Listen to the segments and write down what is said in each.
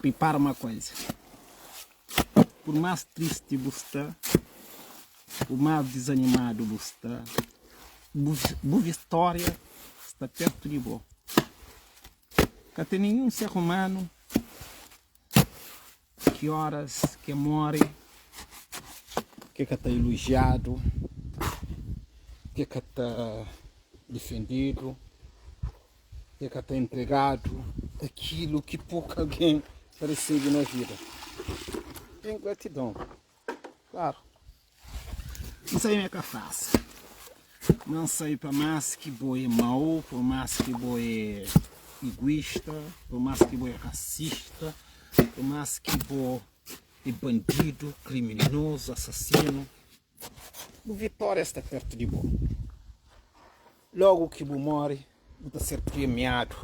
Pripara uma koiza. Pur más tristi bu sta, pur más dizanimadu bu sta, bu vitória sta pertu di bo. Ka ten ninhun ser umanu ki óras ki el móre ki el ka ta ilujiadu, ki el ka ta difendidu. E ka ta entregadu akilu ki poku algen ta resebe na vida. Ten gratidon, klaru. N sabe ma é ka fásil, ma N sabe pa más ki bo é mau, pa más ki bo é iguista, pa más ki bo é rasista, pa más ki bo é bandidu, kriminozu, asasinu, Bu vitória sta pertu di bo. Lógu ki bu móre, bu ta ser premiadu.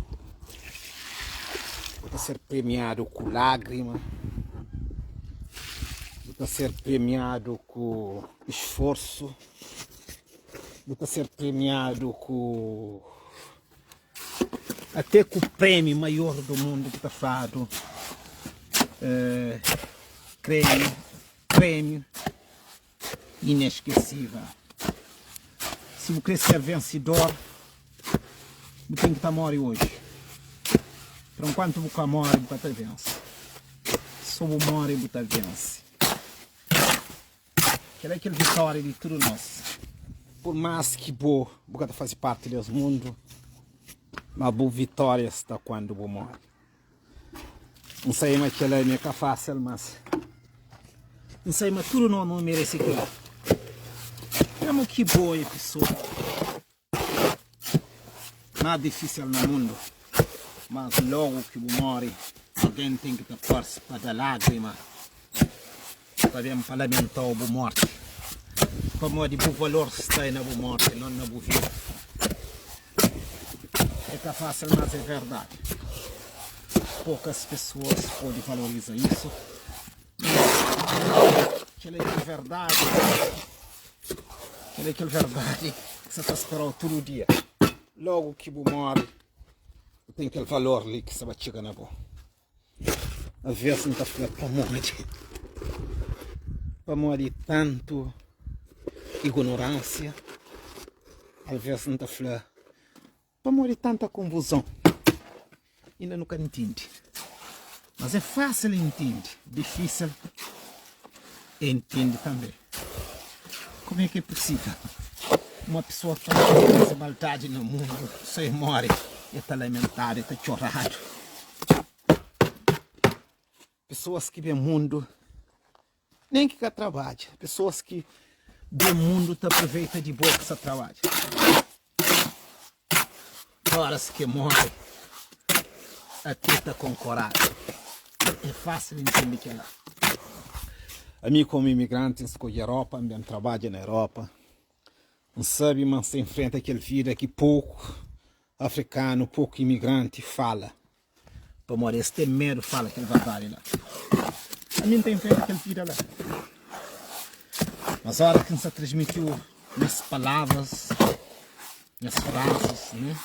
Bu ta ser premiadu ku lágrima, bu ta ser premiadu ku sforsu, bu ta ser premiadu ku até ku prémiu maior do mundu ki ta fladu kremi. Prémiu ineskesível. Si bu krê ser vensidor, bu ten ki ta móre oji. Pero nkuantu bu ka móre, bu ka ta vense. Sô bu móre, bu ta vense. Kel-la é kel vitória di tudu nos. Pur más ki bo bu ka ta faze párti di es mundu, má bu vitória sta kuandu bu móre. N sai ma kel-la mi é ka fásil, mas N sai ma tudu nos nu merese kel-la. Mésmu ki bo é pesoa más difísil na mundu, mas lógu ki bu móre, algen ten ki ta parse pa da lágrima, pa ben pa lamenta-u bu mórti, pamodi bu valor sta na bu mórti, non na bu vida. É ka fásil, mas é verdadi. Poukas pesoas pode valoriza isu. Kel é kel verdadi, kel é kel verdadi ki sa ta spera-u tudu dia. Logu ki bu móre, bu ten kel valor li ki sa ba txiga na bo. Alvês N ta fla pamodi, pamodi tantu ignoránsia, alvês N ta fla pamodi tanta konfuzon, inda nu ka ntende. Mas é fásil ntende, difísil é ntende tanbê. Como é que é possível uma pessoa ta faze maldade na mundo, só é more, é ta lamentado, é ta txorado. Pessoas ki ben mundo nem ki ka trabadja, pessoas ki ben mundo ta aproveita di bo ki sa trabadja. Horas ki more até ta konkoradu. É fásil intende kela. Ami komu imigranti N skodje Europa, N ben trabadja na Europa. N sabe ma N sta infrenta kel vida ki poku afrikanu, poku imigranti fala. Pamodi es ten medu fala kel verdadi la. Ami N ta infrenta kel vida la. Mas ora ki N sta transmitiu nhas palavras, nhas frazis, né?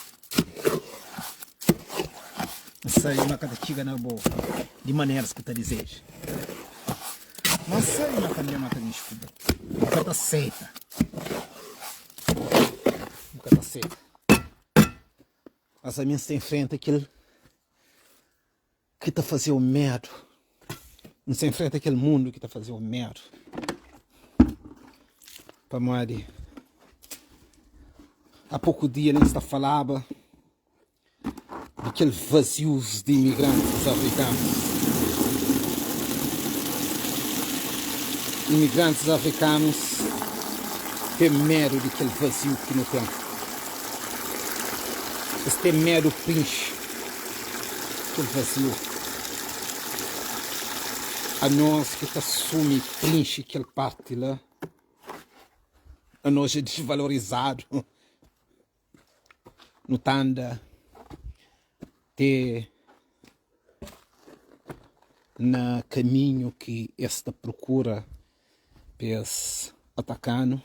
N sabe ma ka ta txiga na bo di maneras ki bu ta dizeja. Ma N sabe ma tanbe ma ta mixi ku bo. Bu ka ta seita. Bu ka ta seita. Mas ami N sta infrenta kel ki ta faze-u medu. N sta infrenta kel mundu ki ta faze-u medu. Pamodi há poku dia li N sta falaba di kel vazius di imigrantis afrikanus. Imigrantis afrikanus ten medu di kel vaziu ki nu ten. Es ten medu prinxi kel vaziu. Anos ki ta sumi prinxi kel parti la, anos é disvalorizadu. Nu ta anda te na kaminhu ki es ta prokura pa es ataka-nu.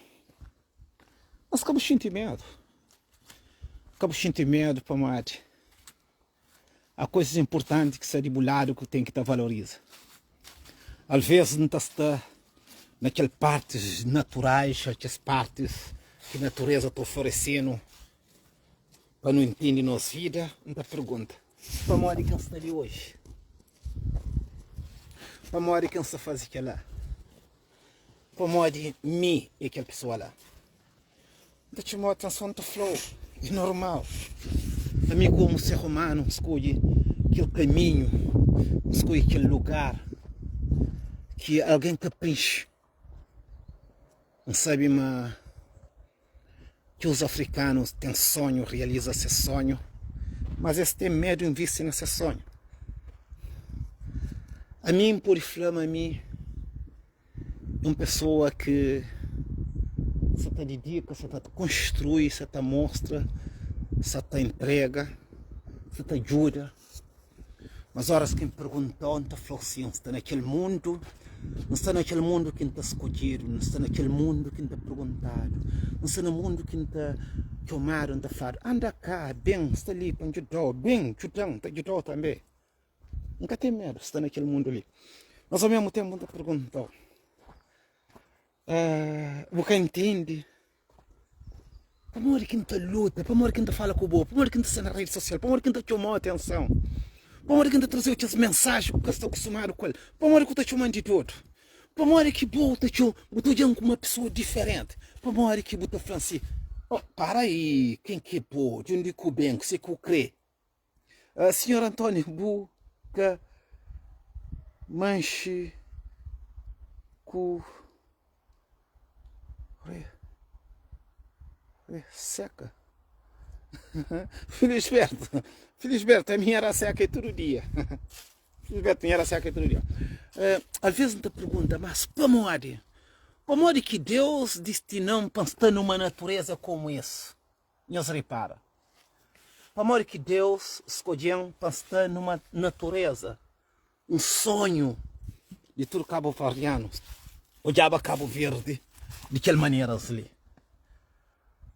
Mas ka bu xinti medu, ka bu xinti medu pamodi. Há koisas inpurtanti ki sta di bu ladu ki bu ten ki ta valoriza. Alvês N ta sta na kel partis naturais, kes partis ki natureza ta oferese-nu pa nu intende nos vida, N ta pergunta, Pamodi ki N sta li oji? Pamodi ki N sta faze kel-la? Pamodi mi é kel pesoa la? N ta txoma-u atenson, N ta fla-u, é normal. Ami komu ser umanu, N skodje kel kaminhu, N skodje kel lugar ki algen ka prinxe. N sabe ma txeu afrikanus ten sonhu, realiza ses sonhu, mas es ten medu invisti na ses sonhu. Ami N pode fla ma mi é un pesoa ki sa ta didika, sa ta konstrui, sa ta mostra, sa ta intrega, sa ta djuda. Mas óras ki N pergunta-u, N ta fla-u sin, N sta na kel mundu, N sta na kel mundu ki N ta skodjedu, N sta na kel mundu ki N ta perguntadu, N sta na mundu ki N ta txomadu, N ta fladu, Anda ka, ben, N sta li pa N djuda-u, ben, djuda-m, N ta djuda-u tanbê. N ka ten medu sta na kel mundu li. Mas omésmu ténpu N ta pergunta-u, Bu ka intende pamodi ki N ta luta, pamodi ki N ta fala ku bo, pamodi ki N ta sta na redi sosial, pamodi ki N ta txoma-u atenson, pamodi ki N ta traze-u kes mensaji ki bu ka sta kustumadu ku el, pamodi ki bu ta txoma-m di dodu, pamodi ki bo ta txoma, bu ta odja-m ku uma pesoa diferenti, pamodi ki bu ta fla-m si, Oh, para aí, ken ki é bo, di undi ki bu ben, kuse ki bu kre? Sinhor António, bu ka manxe ku re, re seka. Felisberto, Felisberto, ami era seka tudu dia. Felisberto, mi era seka tudu dia. Uh, alvês N ta pergunta, mas pamodi? Pamodi ki Deus destina-m pa N sta numa natureza komu es? Nhos repara, pamodi ki Deus skodje-m pa N sta numa natureza, un sonhu di tudu kabuverdianus odjaba Kabu Verdi di kel maneras li,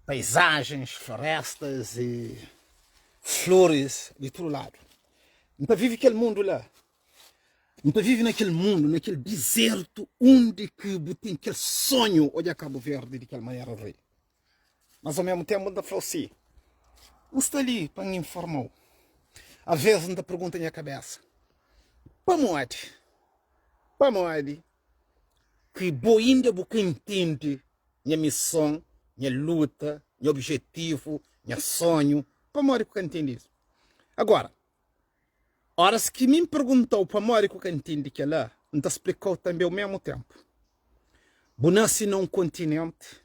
paizajens, florestas i floris di tudu ladu. N ta vive kel mundu la, N ta vive na kel mundu, na kel dizertu undi ki bu ten kel sonhu odja Kabu Verdi di kel manera li. Mas ao mesmu tenpu N ta fla-u si, N sta li pa N informa-u. Alvês N ta pergunta nha kabésa, Pamodi? Pamodi ki bo inda bu ka intende nha mison, nha luta, nha obijetivu, nha sonhu? Pamodi ku ka intende isu? Agora, óras ki mi N pergunta-u pamodi ku ka intende kel-la, N ta splika-u tanbê ao mesmu tenpu. Bu nase na un kontinenti,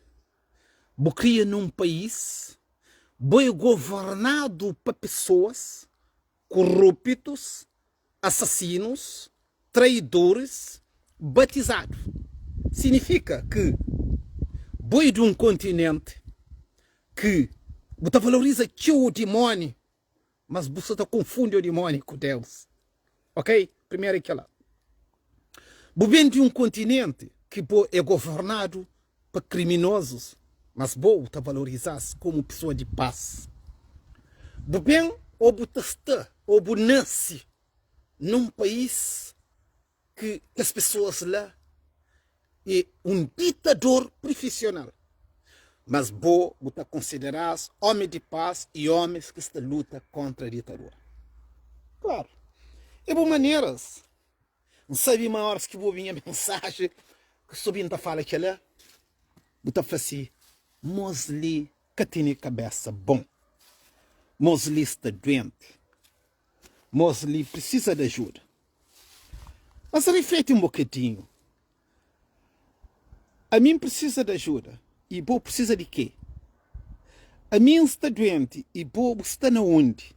bu kria na un país, bo é governadu pa pesoas koruptus, asasinus, traidoris, batizadu. Signifika ki bo é di un kontinenti ki bu ta valoriza txeu o dimóni, mas bu sta ta konfundi o dimóni ku Deus. Ok? Primeru é kel-la. Bu ben di un kontinenti ki bo é governadu pa kriminozus, mas bo ta valoriza-s komu pesoa di pas. Bu ben ô bu ta sta ô bu nase nun país ki kes pesoas la é un ditador prifisional, mas bo bu ta konsidera-s ómi di pas i ómis ki sta luta kóntra ditadura. Klaru, é bu maneras. N sabe ma óras ki bu obi nha mensaji, ki sta obi N ta fala kel-la, bu ta fla si, Mos li ka tene kabésa bon. Mos li sta duenti. Mos li prisiza di ajuda. Mas rifleti un bokadinhu. Ami N prisiza di ajuda i bo prisiza di ke? Ami N sta duenti i bo bu sta na undi?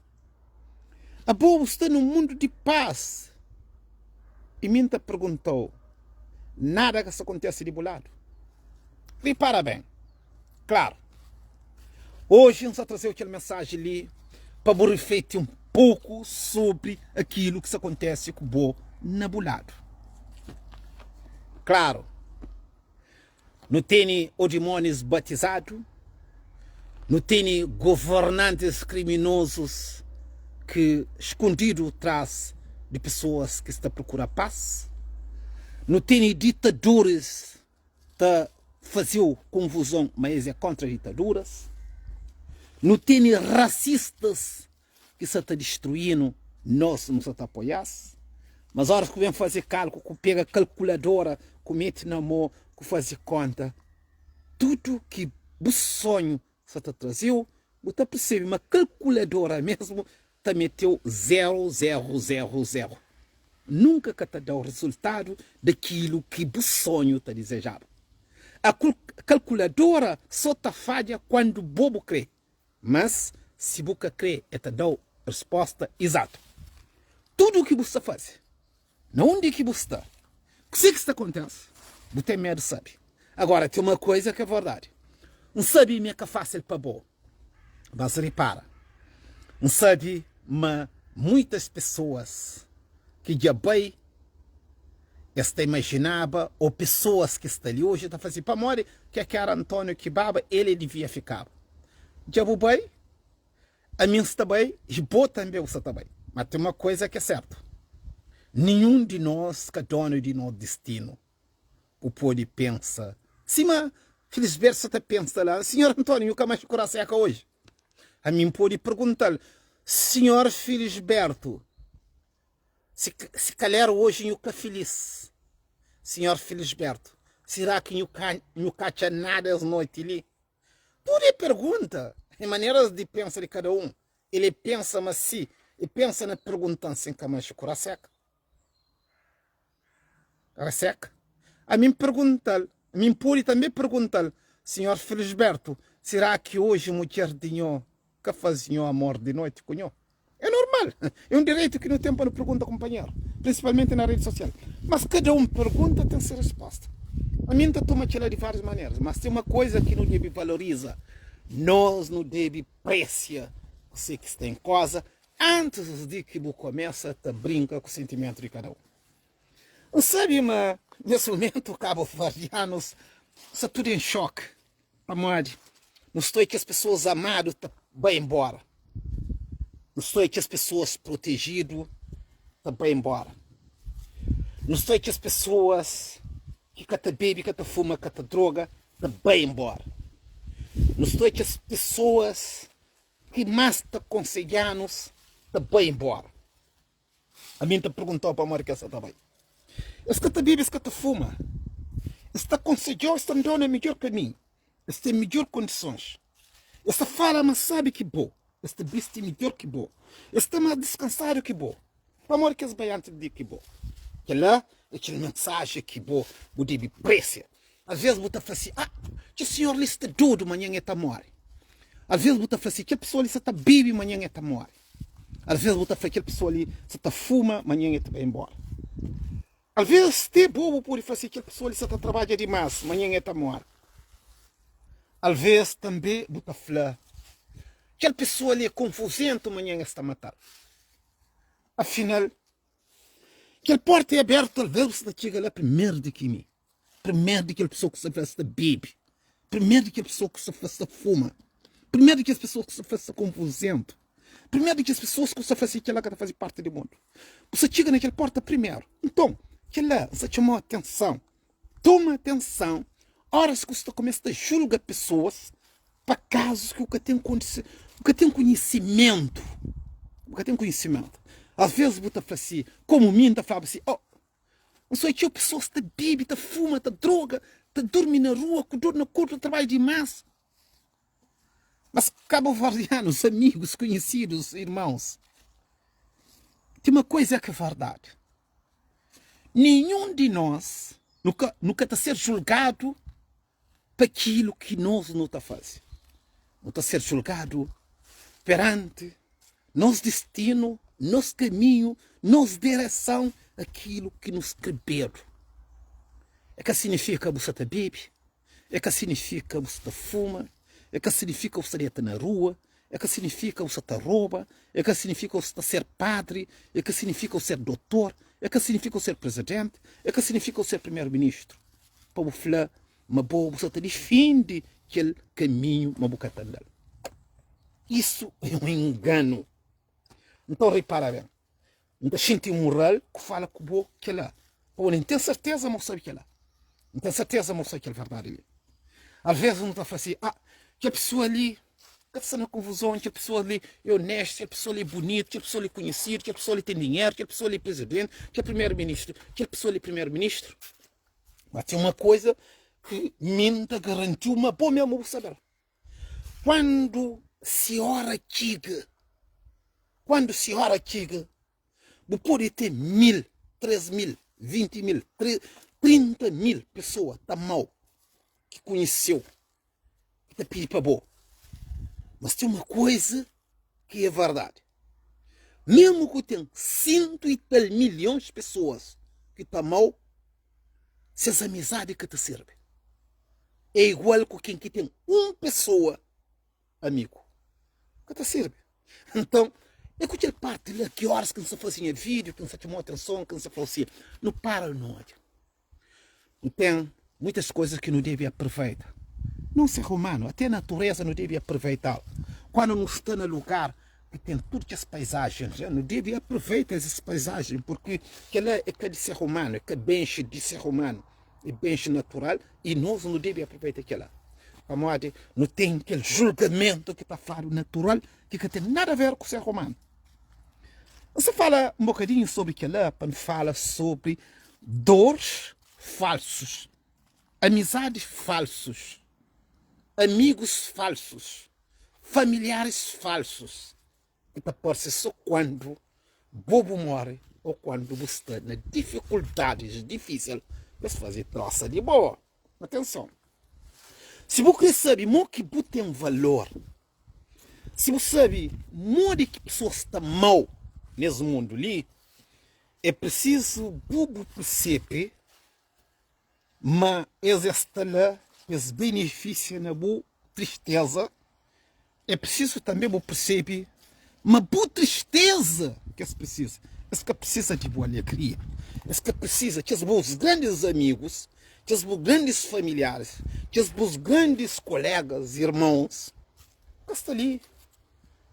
Abo bu sta na un mundu di pas i mi N ta perguntau, nada ka sta kontese di bu ladu? Ripara ben. Klaru, oji N sta traze-u kel mensaji li pa bu rifleti un poku sobri akilu ki sta kontese ku bo na bu ladu. Klaru, nu tene odimonis batizadu, nu tene governantis kriminozus. ki skondidu tras di pesoas ki sta prokura pas. Nu tene ditaduris ta faze-u konfuzon ma es é kontra ditaduras. Nu tene rasistas ki sa ta distrui-nu, nos nu sa ta apoia-s. Mas óras ku ben faze kalku, ku pega kalkuladora, ku mete na mô, ku faze konta, tudu ki bu sonhu sa ta traze-u, bu ta persebe ma kalkuladora mesmu ta mete-u zeru, zeru, zeru, zeru. Nunka ka ta da-u rezultadu dakilu ki bu sonhu ta dizejaba. A kalkuladora so ta fadja kuandu bo bu kre. Mas, si bu ka kre, e ta da-u resposta izatu. Tudu ki bu sta faze, na undi ki bu sta, kuse ki sta kontese, bu ten medu sabe. Agora, ten uma koiza ki é verdadi, N sabe ma é ka fásil pa bo, mas ripara, N sabe ma muitas pesoas ki dja bai, es ta imajinaba ô pesoas ki sta li oji ta fla si, pamodi ke ki éra António ki baba, el e divia fikaba. Dja bu bai, ami N sta bai i bo tanbe bu sta ta bai. Má ten uma kuza ki é sértu, ninhun di nos ka dónu di nos distinu. Bu pode pensa sima Felisberto sta ta pensa la, Sinhor António, nhu ka manxe ku raseka oji? Ami N pode pergunta-l, Sinhor Felisberto, Si, si kalhar oji nhu ka filis, Sinhor Filisbertu, sirá ki nhu ka, nhu ka atxa nada es noiti li? Tudu é pergunta, é maneras di pensa di kada un. El é pensa ma si e pensa na pergunta-m si N ka manxe ku raseka. Raseka? Ami N pergunta-l, ami N pode tanbe pergunta-l, Sinhor Filisbertu, sirá ki oji mudjer di nho ka faze nho amor di noiti ku nho? É normal, é un direitu ki nu ten pa nu pergunta kunpanheru, prinsipalmenti na redi sosial. Mas kada un pergunta ten se resposta. Ami N ta toma kel-la di várius maneras, mas ten uma koiza ki nu debe valoriza, nos nu debe presia kuse ki sta en koza antis di ki bu kumesa ta brinka ku sentimentu di kada un. N sabe ma nes mumentu kabuverdianus sta tudu en xoki pamodi nu sta oja kes pesoas amadu ta bai enbora, nu sta oja kes pesoas protejidu ta bai enbora, nu sta oja kes pesoas ki ka ta bebe, ka ta fuma, ka ta droga ta bai enbora, nu sta oja kes pesoas ki más ta konsedja-nos ta bai enbora. Ami N ta perguntau pamodi ki es sa ta bai. Es ka ta bebe, es ka ta fuma. Es ta konsedjau, es ta andau na midjor kaminhu, es ten midjor kondisons. Es ta fala más sabi ki bo, es ta bisti midjor ki bo, es sta más diskansadu ki bo. Pamodi ki es bai antis di ki bo? Kel-la é kel mensajen ki bo bu debe presia. Alvês bu ta fla si, Ah, kel sinhor li sta dodu, manhan el ta móre. Alvês bu ta fla si, Kel pesoa li sta ta bebe, manhan el ta móre. Alvês bu ta fla, Kel pesoa li sta ta fuma, manhan el ta bai inbóra. Alvês ti bo bu pode fla si, Kel pesoa li sta ta trabadja dimás, manhan el ta móre. Alvês tanbê bu ta fla, Kel pesoa li é konfuzentu, manhan es ta mata-l. Afinal, kel pórta é abértu, alvês bu sta ta txiga la primeru di ki mi. Primeru di kel pessoa ki sta fla sta bebe. Primeru di kel pessoa ki sta fla sta fuma. Primeru di kes pessoa ki sta fla sta konfuzentu. Primeru di kes pessoas ki sta fla si kel-la ka ta faze parti di mundu. Bu sta txiga na kel porta primeru. Nton, kel-la N sta txoma-u atenson. Toma atenson óras ki bu sta kumesa ta julga pesoas pa kazus ki bu ka ten kondison, bu ka ten konhisimentu. Bu ka ten konhisimentu. Alvês bu ta fla si, komu mi N ta flaba si, oh, N sai txeu pesoas ta bebe, ta fuma, ta droga, ta durmi na rua ku dor na korpu, ta trabadja dimás. Mas kabuverdianus, amigus, konhesidus, irmons, ten uma koiza ki é verdadi, ninhun di nos nu ka nu ka ta ser julgadu pa kilu ki nos nu ta faze. Nu ta ser julgadu peranti nos distinu, nos kaminhu, nos direson, akilu ki nu skrebedu. E ka signifika bu sa ta bebe, e ka signifika bu sa ta fuma, e ka signifika bu sa deta na rua, e ka signifika bu sa ta roba, e ka signifika bu sa ta ser padri, e ka signifika bu ser dotor, e ka signifika bu ser prezidenti, e ka signifika bu ser primeru-ministru. Pa bu fla ma bo bu sa ta difende kel kaminhu ma bu ka ta andal. Isu é un inganu. Nton ripara ben, N ta xinti mural ku fala ku bo kela, pamodi N ten serteza ma bu sabe kela. N ten serteza ma bu sabe kel verdadi li. Alvês nu ta fla si, Ah, kel pesoa li ka ta sta na konfuzon, kel pesoa li é onéstu, kel pesoa li é bunitu, kel pesoa li é konhesidu, kel pesoa li ten dinheru, kel pesoa li é prizidenti, kel primeru ministru, kel pesoa li é primeru ministru. Má ten uma koza ki mi N ta garanti-u ma bo mésmu bu sabe-l. Kuandu se óra txiga, kuandu se óra txiga, bu pode ten mil, 3000, 20000, 30000 pesoa ta ama-u, ki konhise-u, ki ta pidi pa bo. Mas ten uma koza ki é verdadi, mesmu ku ten sentu i tal milhons pesoas ki ta ama-u, ses amizadi ka ta sirbi. É igual ku ken ki ten un pesoa amigu. Ka ta sirbi. Nton, é ku kel parti la ki óras ki N sta faze nha vídiu, ki N sta txoma atenson, ki N sta fla-u si, nu para nu odja. Nu ten muitas koizas ki nu debe aproveita. Não ser humano, até natureza nu debe aproveita-l. Kuandu nu sta na lugar ki ten tudu kes paizajen, nu debe aproveita es paizajen, purki kel-la é ka di ser humano, é ka benxi di ser humano, é benxi natural i nos nu debe aproveita kel-la. Pamodi nu ten kel julgamentu ki ta fladu natural ki ka ten nada a ver ku ser humano. N sta fala un bokadinhu sobri kel-la pa nu fala sobri dores falsus, amizadis falsus, amigus falsus. Familiaris falsus ki ta parse so kuandu bo bu more o kuandu bu sta na difikuldadis difisil pa es faze trosa di bo. Atenson! Si bu kre sabe mo ki bu ten valor, si bu sabe modi ki pesoas ta ama-u nes mundu li, é prisizu bu bu persebe Ma es es sta la pa es benefisia na bu tristeza. É prisizu tanbe bu persebe ma bu tristeza ki es prisiza. Es ka prisiza di bu alegria. Es ka prisiza. Kes bus grandis amigus, kes bu grandis familiaris, kes bus grandis kolegas, irmons, ka sta li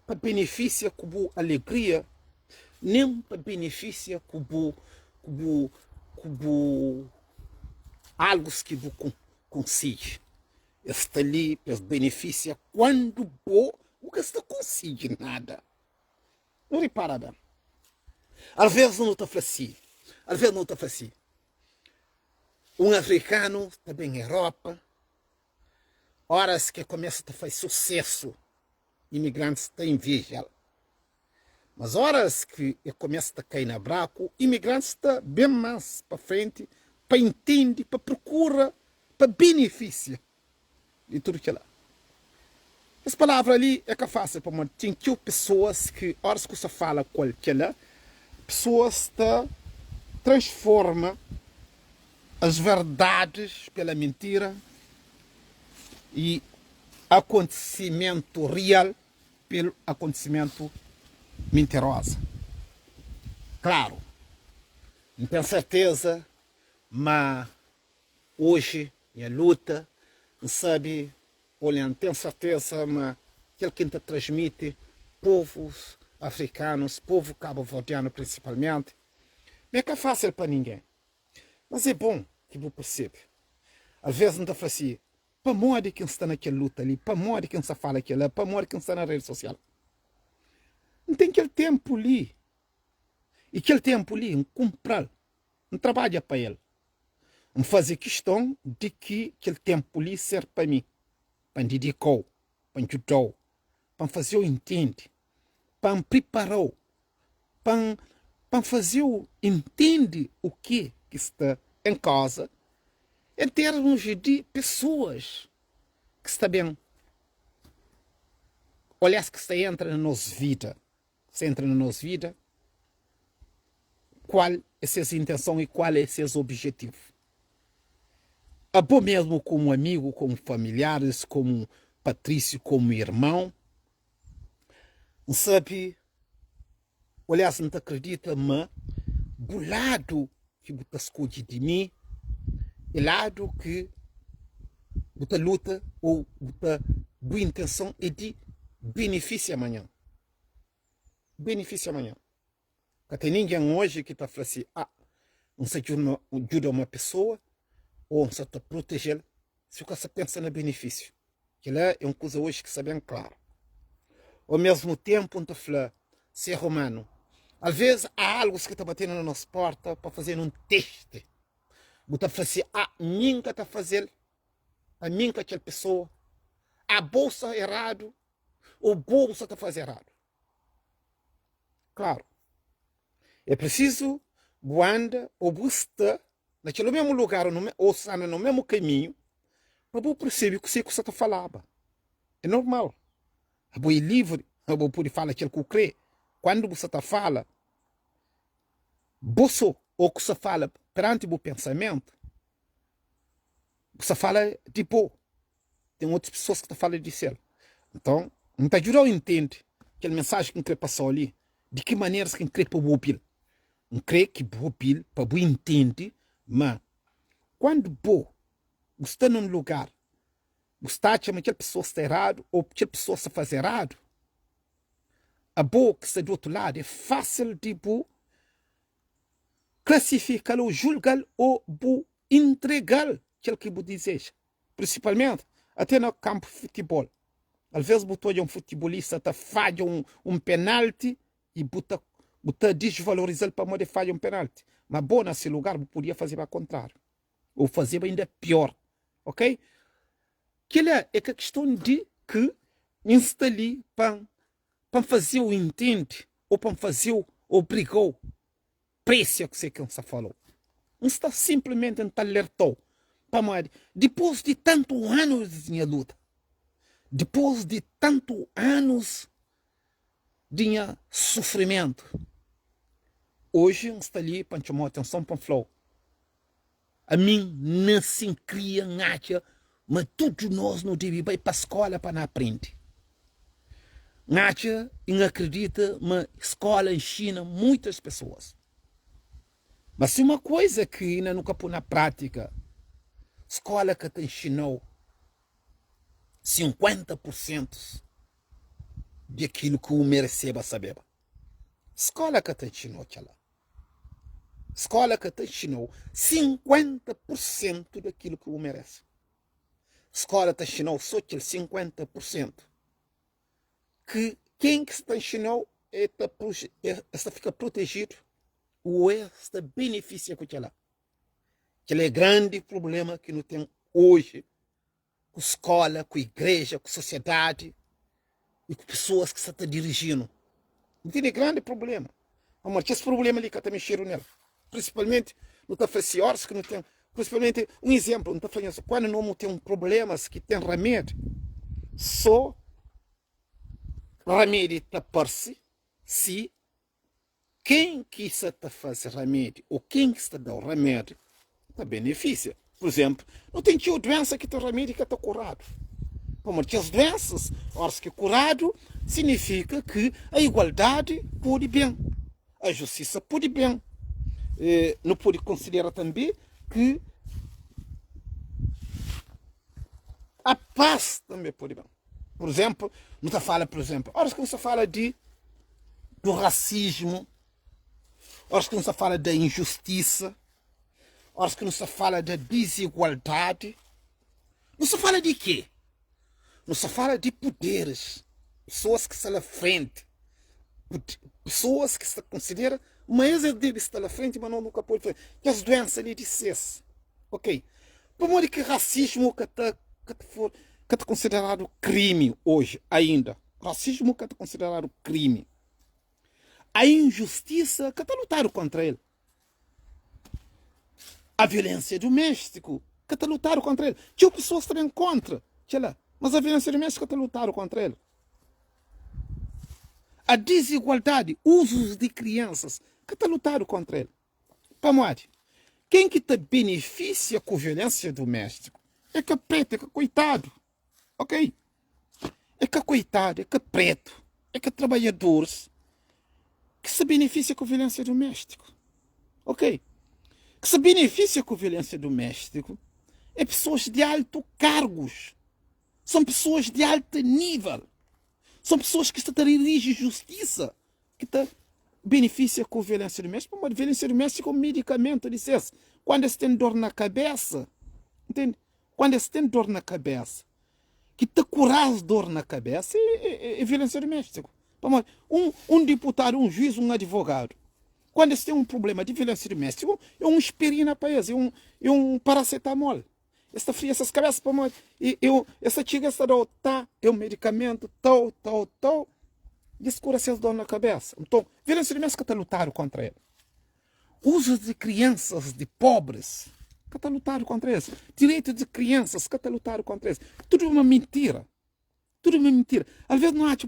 pa benefisia ku bu alegria, nen pa benefisia ku bu ku bu ku bu algus ki bu konsigi. Es sta li pa es benefisia kuandu bo bu ka sta konsigi nada. Nu ripara ben. Alvês nu ta fla si, alvês nu ta fla si, un afrikanu ta ben Europa, óras ki el kumesa ta fai susésu, imigrantis ta inveja-l. Mas óras ki e kumesa ta kai na braku, imigrantis ta ben más pa frenti pa intende, pa prokura, pa benefisia di tudu kila. Es palavra li é ka fásil pamodi ten txeu pesoas ki óras ki bu sta fala ku el kila, pesoas ta transforma as verdades pela mentira e akontisimentu real pelu akontisimentu mintiroza. Klaru, N ten serteza ma oji nha luta, N sabe, olha, N ten serteza ma kel ki N ta transmiti povus afrikanus, povu kabuverdianu prinsipalmenti, ma é ka fásil pa ningen. Mas é bon ki bu persebe. Alvês N ta fla si, Pamodi ki N sta na kel luta li? Pamodi ki N sta fala kel-la? Pamodi ki N sta na redi sosial? N ten kel ténpu li i kel ténpu li N kunpra-l, N trabadja pa el. N faze kiston di ki kel ténpu li ser pa mi, pa N didika-u, pa N djuda-u, pa N faze-u intende, pa N pripara-u pa N pa N faze-u intende u ke ki sta en kauza en termus di pesoas ki sta ben olhas ki sta entra na nos vida, sta entra na nos vida, kual é ses intenson i kual é ses objetivu. Abo mesmu komu amigu, komu familiaris, komu patrísiu, komu irmon, N sabe, aliás N ta kridita ma bu ladu ki bu ta skodje di mi é ladu ki bu ta luta ô bu ta bu intenson é di benefisia manhan. benefísia amanhã. Ka ten ningen oji ki ta fla si, Ah, N sta djuda uma pesoa ô N sta ta proteje-l si bu ka sta pensa na benefísiu. Kel-la é un kuza oji ki sta ben klaru. Omésmu ténpu, N ta fla ser umanu, alvês há algus ki ta bate-nu na nos pórta pa faze-nu un testi. Bu ta fla si, Ah, mi N ka ta faze-l, ami N ka kel pesoa. Ah, bo sta eradu ô bo bu sta ta faze eradu. Klaru, é prisizu bu anda ô bu sta na kel mésmu lugar ô sta na mésmu kaminhu pa bu persebe kuzê ki bu sta ta falaba. É normal. Abo é livri, abo pode fala kel ki bu krê. Kandu bu sta ta fala bo sô ô ku sta fala peranti bu pensamentu, bu sta fala di bo. Ten otus pesoas ki ta fala di sel. Nton, N ta djuda-u intende kel mensaji ki N krê pasa-u li, di ki maneras ki N krê pa bu obi-l. N krê ki bu obi-l pa bu intende ma kandu bo bu sta na un lugar, bu sta atxa ma kel pesoa sta eradu ô kel pesoa sta faze eradu, abo ki sta di otu ladu é fásil di bu klasifika-l ô julga-l ô bu intrega-l kel ki bu dizeja. Prinsipalmenti ate na kanpu futibol. Alvês bu ta odja un futibolista ta fadja un penalti i bu ta bu ta disvaloriza-l pamodi el fadja un penalti. Ma bo na se lugar bu podia fazeba kontrariu ô fazeba inda pior. Ok? Kel-la é ka kiston di ki N sta li pa N faze-u intende ô pa N faze-u obriga-u Presia kuse ki N sta fala-u. N sta sinplimenti N ta alerta-u, pamodi dipôs di tantu anus di nha luta, dipôs di tantu anus di nha sufrimentu, oji N sta li pa N txoma-u atenson pa N fla-u, Ami N nase, N kria, N atxa ma tudu nos nu debe bai pa skóla pa nu aprende. N atxa i N akredita ma skóla nxina muitas pesoas. Ma si uma koiza ki inda nu ka poi na prátika, skóla ka ta nxina-u 50 pur sentu di akilu ki u mereseba sabeba. Skóla ka ta nxina-u kel-la. Skóla ka ta nxina-u 50 pur sentu di akilu ki bu merese. Skóla ta nxina-u sô kel 50 pur sentu ki ken ki sta nxina-u el ta el sta fika protejidu ô el sta benefisia ku kel-la. Kel-la é grandi prubléma ki nu ten oji ku skóla, ku igreja, ku sosiadadi i ku pesoas ki sta ta diriji-nu. Nu tene grandi prubléma. Pamodi kes prubléma li ka ta mexedu nel. Prinsipalmenti, nu ta fla si óras ki nu ten, prinsipalmenti, un izénplu, nu ta fla nhos, kandu nu ten prublémas ki ten ramedi, sô ramedi ta parse si Ken ki sa ta faze ramedi ô ken ki sta da-u ramedi ta benefisia. Pur izénplu, nu ten txeu duénsa ki ten ramedi ki ka ta kuradu. Pamodi kes duénsas, óras ki kuradu, signifika ki a igualdadi pode ben, a justisa pode ben. Nu pode konsidera tanbê ki a pas tanbê pode ben. Pur izénplu, nu ta fala, pur izénplu, óras ki nu sta fala di do rasismu, óras ki nu sta fala da injustisa, óras ki nu sta fala da dizigualdadi, nu sta fala di kê? Nu sta fala di puderis, pesoas ki sta la frenti, pesoas ki sta konsidera ma es es debe sta la frenti, ma nos nu ka pode. Kes duénsa li di ses, ok. Pamodi ki rasismu ka ta ka ta for ka ta konsideradu krimi oji ainda? Rasismu ka ta konsideradu krimi. A injustisa ka ta lutadu kontra el. A violensia duméstiku ka ta lutadu kontra el. Txeu pesoas ta ben kontra kel-la, mas a violensia duméstiku ka ta lutadu kontra el. A dizigualdadi, uzus di kriansas ka ta lutadu kontra el. Pamodi? Ken ki ta benefisia ku violensia duméstiku é ka pretu, é ka koitadu. Ok? É ka koitadu, é ka pretu, é ka trabadjadoris ki sta benefisia ku violensia duméstiku. Ok? Ki sta benefisia ku violensia duméstiku é pesoas di altu kargus, são pesoas di altu nível, são pesoas ki sta ta diriji justisa. ki ta benefisia ku violensia doméstika, pamodi violensia doméstika é un medikamentu di ses kuandu es ten dor na kabesa, ntende? Kuandu es ten dor na kabesa, ki ta kura-s dor na kabesa é violensia doméstiku. Pamodi un un diputadu, un juiz, un advogadu, kuandu es ten un prubléma di violensia doméstiku, é un aspirina pa es, é un é un parasetamol. Es ta fria ses kabésa pamodi e e es ta txiga es ta da-u ta, é un medikamentu tau, tau, tau, i es kura ses dor na kabésa. Nton, violensia doméstiku ka ta lutadu kóntra el. Uzu di kriansas di pobris ka ta lutadu kontra es. Direitu di kriansas ka ta lutadu kontra es. Tudu uma mintira. Tudu uma mintira. Alvês nu atxa,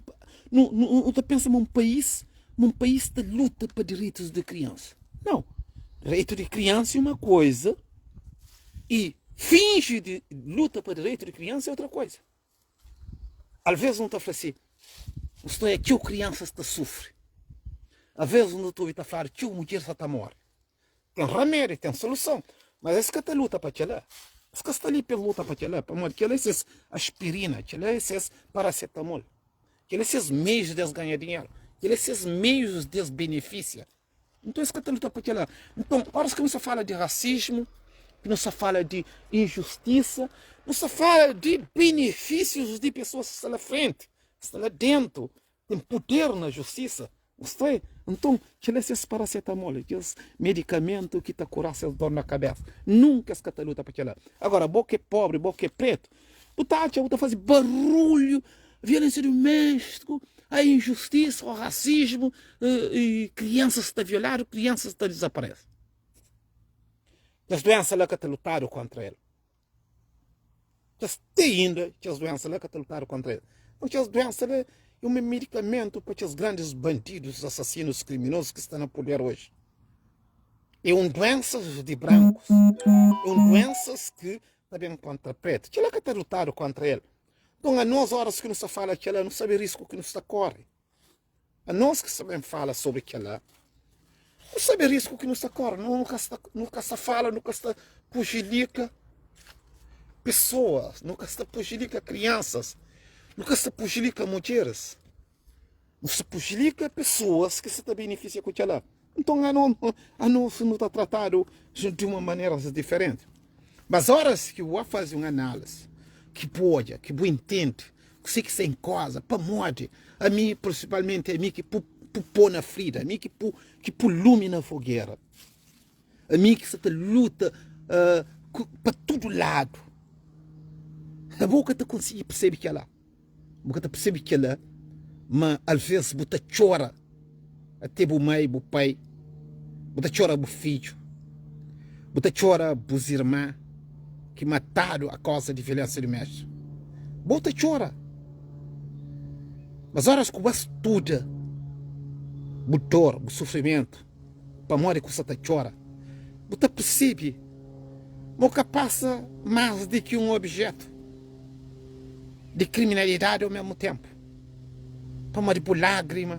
nu, nu, nu ta pensa ma un país, ma un país ta luta pa direitus di kriansa. Nau. Direitu di kriansa é uma koisa i finji di luta pa direitu di kriansa é otra koisa. Alvês nu ta fla si, N sta odja txeu kriansas ta sufri. Alvês nu ta obi ta fladu txeu mudjer sa ta móre. Ten ramédi, ten soluson, mas es ka ta luta pa kel-la. Es ka sta li pa es luta pa kel-la, pamodi kel-la é ses aspirina, kel-la é ses parasetamol, kel-la é ses meius di es ganha dinheru, kel-la é ses meius di es benefisia. Nton es ka ta luta pa kel-la. Nton, óras ki nu sta fala di rasismu, ki nu sta fala di injustisa, nu sta fala di benefisius di pesoas ki sta la frenti, ki sta la déntu, ten puder na justisa. Sta Nton, kel-la é ses parasetamol, é kes medikamentu ki ta kura ses dor na kabésa. Nunka es ka ta luta pa kel-la. Agora, bo ki é pobri, bo ki é pretu, bu ta atxa, bu ta faze barulhu Violensia duméstiku, a injustisa, o rasismu, kriansas ta violadu, kriansas ta dizaparese. Kes duensa la ka ta lutadu kontra el. Kes te inda kes duensa la ka ta lutadu kontra el. Então kes duensa la é un medikamentu pa kes grandis bandidus, asasinus, kriminosus ki sta na puder oji. É un duensas di brankus, é un duensas ki ta ben kontra pretu. Kila ka ta lutadu kontra el. Nton, anos óras ki nu sta fala kel-la, nu sabe risku ki nu sta kóre. Anos ki sta ben fala sobri kel-la, nu sabe risku ki nu sta kóre. Nu ka sta, nu ka sta fala, nu ka sta prujudika pesoas, nu ka sta prujudika kriansas, nu ka sta prujudika mudjeris. Nu sta prujudika pesoas ki sta ta benefisia ku kel-la. Nton, anos nu ta tratadu di uma manera diferenti. Mas óras ki bu faze un análise, ki bu odja, ki bu intende kuzê ki sta en koza, pamodi ami, prinsipalmenti ami ki pu pô na frida, ami ki pu ki pu lumi na fogera, ami ki sta ta luta pa tudu ladu, abo ka ta konsigi persebe kel-la. Bu ka ta persebe kel-la, ma alvês bu ta txora ate bu mai, bu pai, bu ta txora bu fidju, bu ta txora bus irma ki matadu a kauza di violénsia duméstiku. Bu ta txora. Mas óras ku bu studa bu dor, bu sufrimentu, pamodi ku sta ta txora, bu ta persebe ma bu ka pasa más di ki un obijétu. di kriminalidadi omesmu tenpu pamodi bu lagrima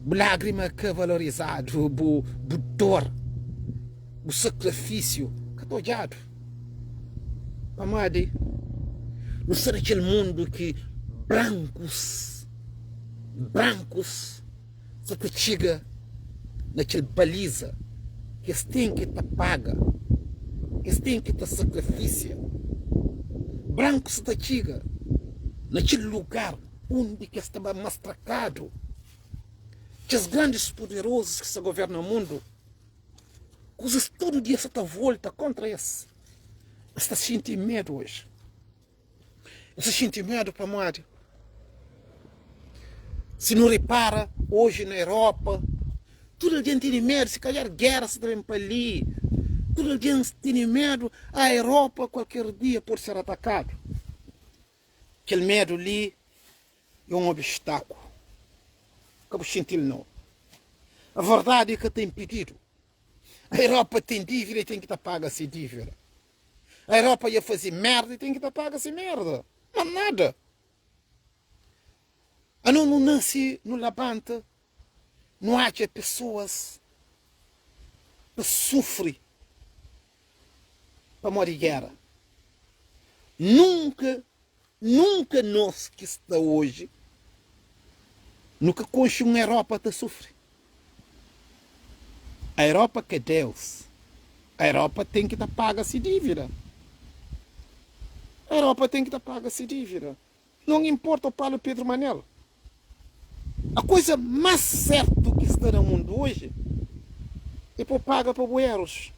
bu lagrima ka valorizadu bu bu dor bu sakrifisiu ka ta odjadu pamodi nu sta na kel mundu ki brankus brankus Sa ta txiga na kel baliza ki es ten ki ta paga, es ten ki ta sakrifisia. Branku sa ta txiga na kel lugar undi ki es ta ba mastrakadu. Kes grandis puderozus ki sta governa mundu, kuzas tudu dia sa ta volta kontra es. Es ta xinti medu oji. Es ta xinti medu pamodi si nu ripara oji na Europa tudu algen tene medu, si kalhar géra sta ta ben pa li, tudu algen tene medu, a Europa kualker dia pode ser atakadu. Kel medu li é un obstákulu, ka bu xinti-l nau. A verdadi ka ta inpididu. A Europa ten dívida i ten ki ta paga se dívida. A Europa ia faze merda e ten ki ta paga se merda. Mas nada. Ano nu nase, nu labanta, nu atxa pessoas ta sufri pamodi gera. Nunka, nunka nos ki sta oji. Nu ka konxe un Europa ta sufri. A Europa ka é Deus. A Europa ten ki ta paga se dívida. A Europa ten ki ta paga se dívida. Não importa o Paulo Pedro Manel. A coisa mais certo que sta na mundo hoje é pa paga pa bu erros.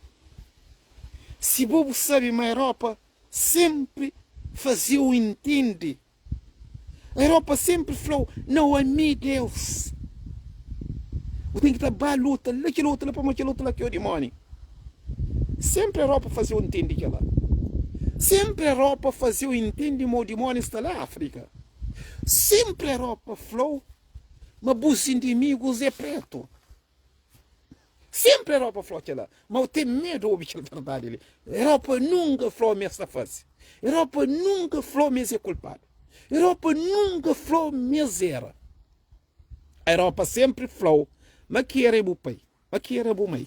Si bo bu sabe ma Europa sempre fazeu intende Europa sempre flau nau ami Deus. Bu ten ki ta ba luta la kel otu la pamodi kel otu la ki é o dimoni. Sempre Europa fazeu intende kela. Sempre Europa fazeu intende ma o dimoni sta la Afrika. Sempre Europa flau ma bus indimigus é pretu. Sempre Europa flau kela, ma u ten medu obi kel verdadi li. Europa nunka flau ma es ta faze. Europa nunka flau ma es é kulpadu. Europa nunka flau ma es era. Europa sempre flau ma ki era é bu pai, ma ki era bu mai,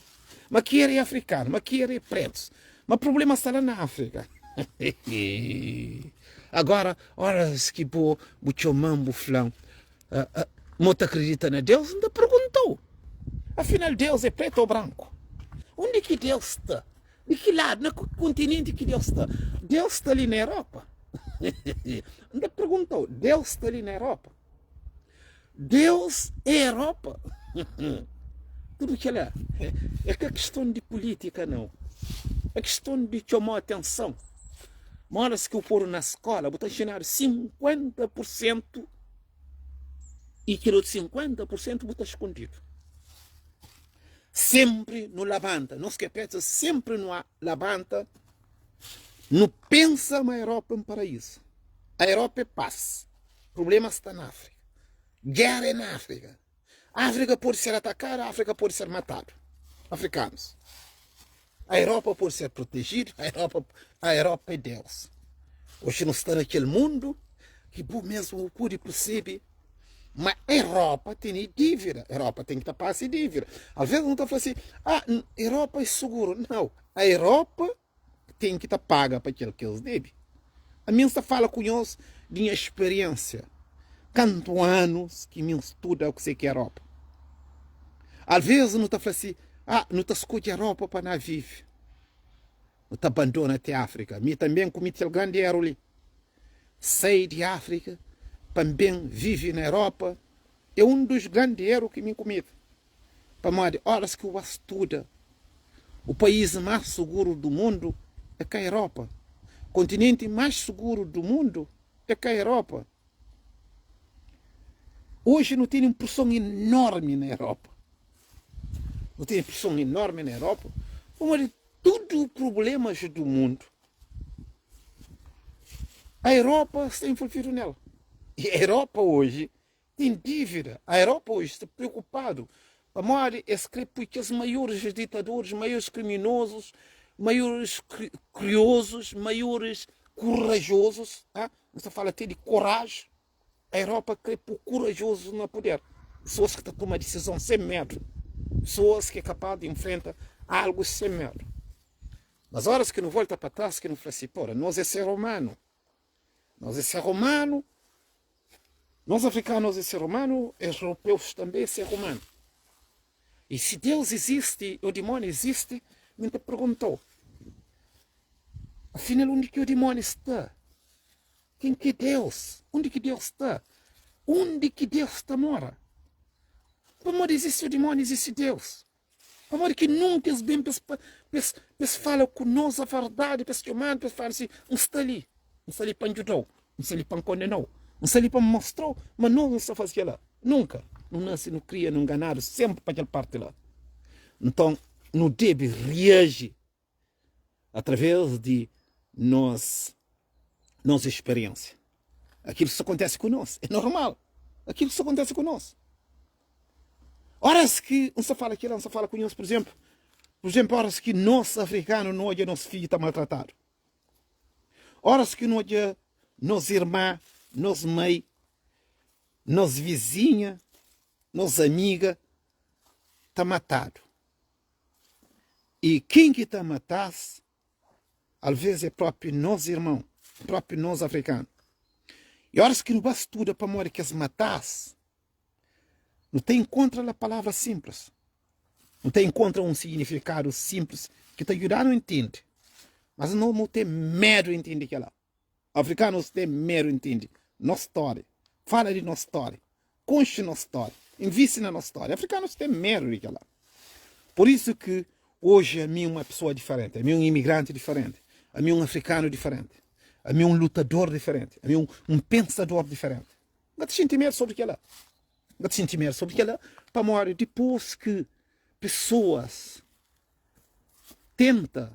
ma ki era é afrikanu, ma ki era é pretus. Ma problema sta la na Afrika. Agora, oras ki bu bu txoman bu flan Mo ta kridita na Deus? N ta perguntau. Afinal, Deus é pretu ô branku? Undi ki Deus sta? Di ki ladu, na ki kontinenti ki Deus sta? Deus sta li na Europa? N ta perguntau, Deus sta li na Europa? Deus é Europa? Tudu kila é ka kiston di pulítika, nau. É kiston di txoma atenson. Ma óras ki bu podu na skóla, bu ta nxinadu 50 pursentu i kel otu 50 pursentu bu ta skondidu. Sénpri nu labanta, nos ki é prétu, sénpri nu labanta, nu pensa ma Europa é un paraízu. A Europa é pas, prubléma sta na Áfrika, géra é na Áfrika. Áfrika pode ser atakadu, Áfrika pode ser matadu. Afrikanus. A Europa pode ser protejidu, a Europa, a Europa é Deus. Oxi nu sta na kel mundu ki bu mesmu bu pode persebe ma Europa tene dívida. Europa ten ki ta pasa dívida. Alvês nu ta fla si, ah, Europa é suguru. Nau, a Europa ten ki ta paga pa kel ki es debe. Ami N sta fala ku nhos di nha speriensia, kantu anus ki mi N studa kuzê ki é Europa. Alvês nu ta fla si, ah, nu ta skodje Europa pa na vive, nu ta bandona ti Áfrika. Mi tanbê N kumiti kel grandi eru li, sai di Áfrika pa N ben vive na Europa, é un dus grandi eru ki mi N kumiti. Pamodi óras ki bu ba studa, o país más suguru du mundu é ka Europa. Kontinenti más suguru du mundu é ka Europa. Oji nu tene un preson enormi na Europa. Nu tene preson enormi na Europa pamodi tudu prublémas du mundu a Europa sta envolvidu nel. E a Europa oji Ten dívida. A Europa oji sta preokupadu pamodi es kre pui kes maioris ditadoris, maioris kriminozus, maioris kriozus, maioris kurajozus, ha? N sta fala te di koraji. A Europa kre pui kurajozus na puder, pesoas ki ta toma disizon sen medu, pesoas ki é kapaz di nfrenta algu sen medu. Mas oras ki nu volta pa tras ki nu fla si, pora, nos é ser umanu, Nos é ser humano, nos africanos é ser humano, europeus também é ser humano. E se Deus existe, o demônio existe, mi ta perguntou, afinal onde que o demônio está? Quem que é Deus? Onde que Deus está? Onde que Deus está mora? Pamodi existe o demônio, existe Deus. Pamodi ki nunka es ben pa es pa es pa es fala ku nos a verdadi, pa es txoma-nu, pa es fala si, N sta li, N sta li pa N djuda-u, N sta li pa N kondena-u, N sta li pa N mostra-u ma nos nu sta faze kel-la. Nunka! Nu nase, nu kria, nu nganadu sénpri pa kel parti la. Nton, nu debe reaji através di nos nos speriénsia. Akilu sta kontese ku nos, é normal. Akilu sta kontese ku nos. Óras ki N sta fala kila, N sta fala ku nhos, pur izénplu, pur izénplu, óras ki nos afrikanu nu odja nos fidju ta maltratadu, óras ki nu odja nos irma, nos mai, nos vizinha, nos amiga ta matadu. I ken ki ta mata-s, alvês é própi nos irmon, própi nos afrikanu. I óras ki nu ba studa pamodi ki es mata-s, Nu ta inkontra la palavra sinplis. Nu ta inkontra un signifikadu sinplis ki ta djuda-nu intende. Mas no nu ten medu intende kela. Afrikanus ten medu intende nos stória, fala di nos stória, konxe nos stória, invisti na nos stória. Afrikanus ten medu di kela. Pur isu ki oji ami un pesoa diferenti, ami un imigranti diferenti, ami un afrikanu diferenti, ami un lutador diferenti, ami un pensador diferenti. N ka ta xinti medu sobri kela. N ka ta xinti medu sobri kela pamodi dipôs ki pesoas tenta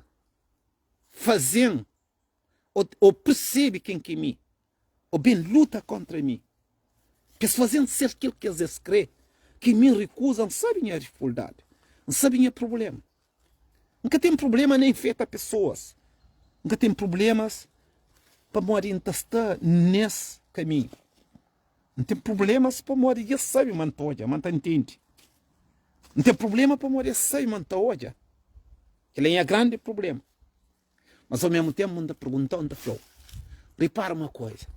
faze-m ô persebe ken ki é mi ô ben luta kóntra mi, pa es faze-m ser kel ki es krê ki mi N rikuza. N sabe nha difikuldadi, N sabe nha prubléma. N ka ten prubléma na infeta pesoas. N ka ten prublémas pamodi N ta sta nes kaminhu. N ten prublémas pamodi es sabe ma N ta odja, ma N ta ntende. N ten prubléma pamodi es sabe ma N ta odja. Kel-la é nha grandi prubléma. Mas ao mesmu ténpu N ta pergunta-u, N ta fla-u, ripara uma koza,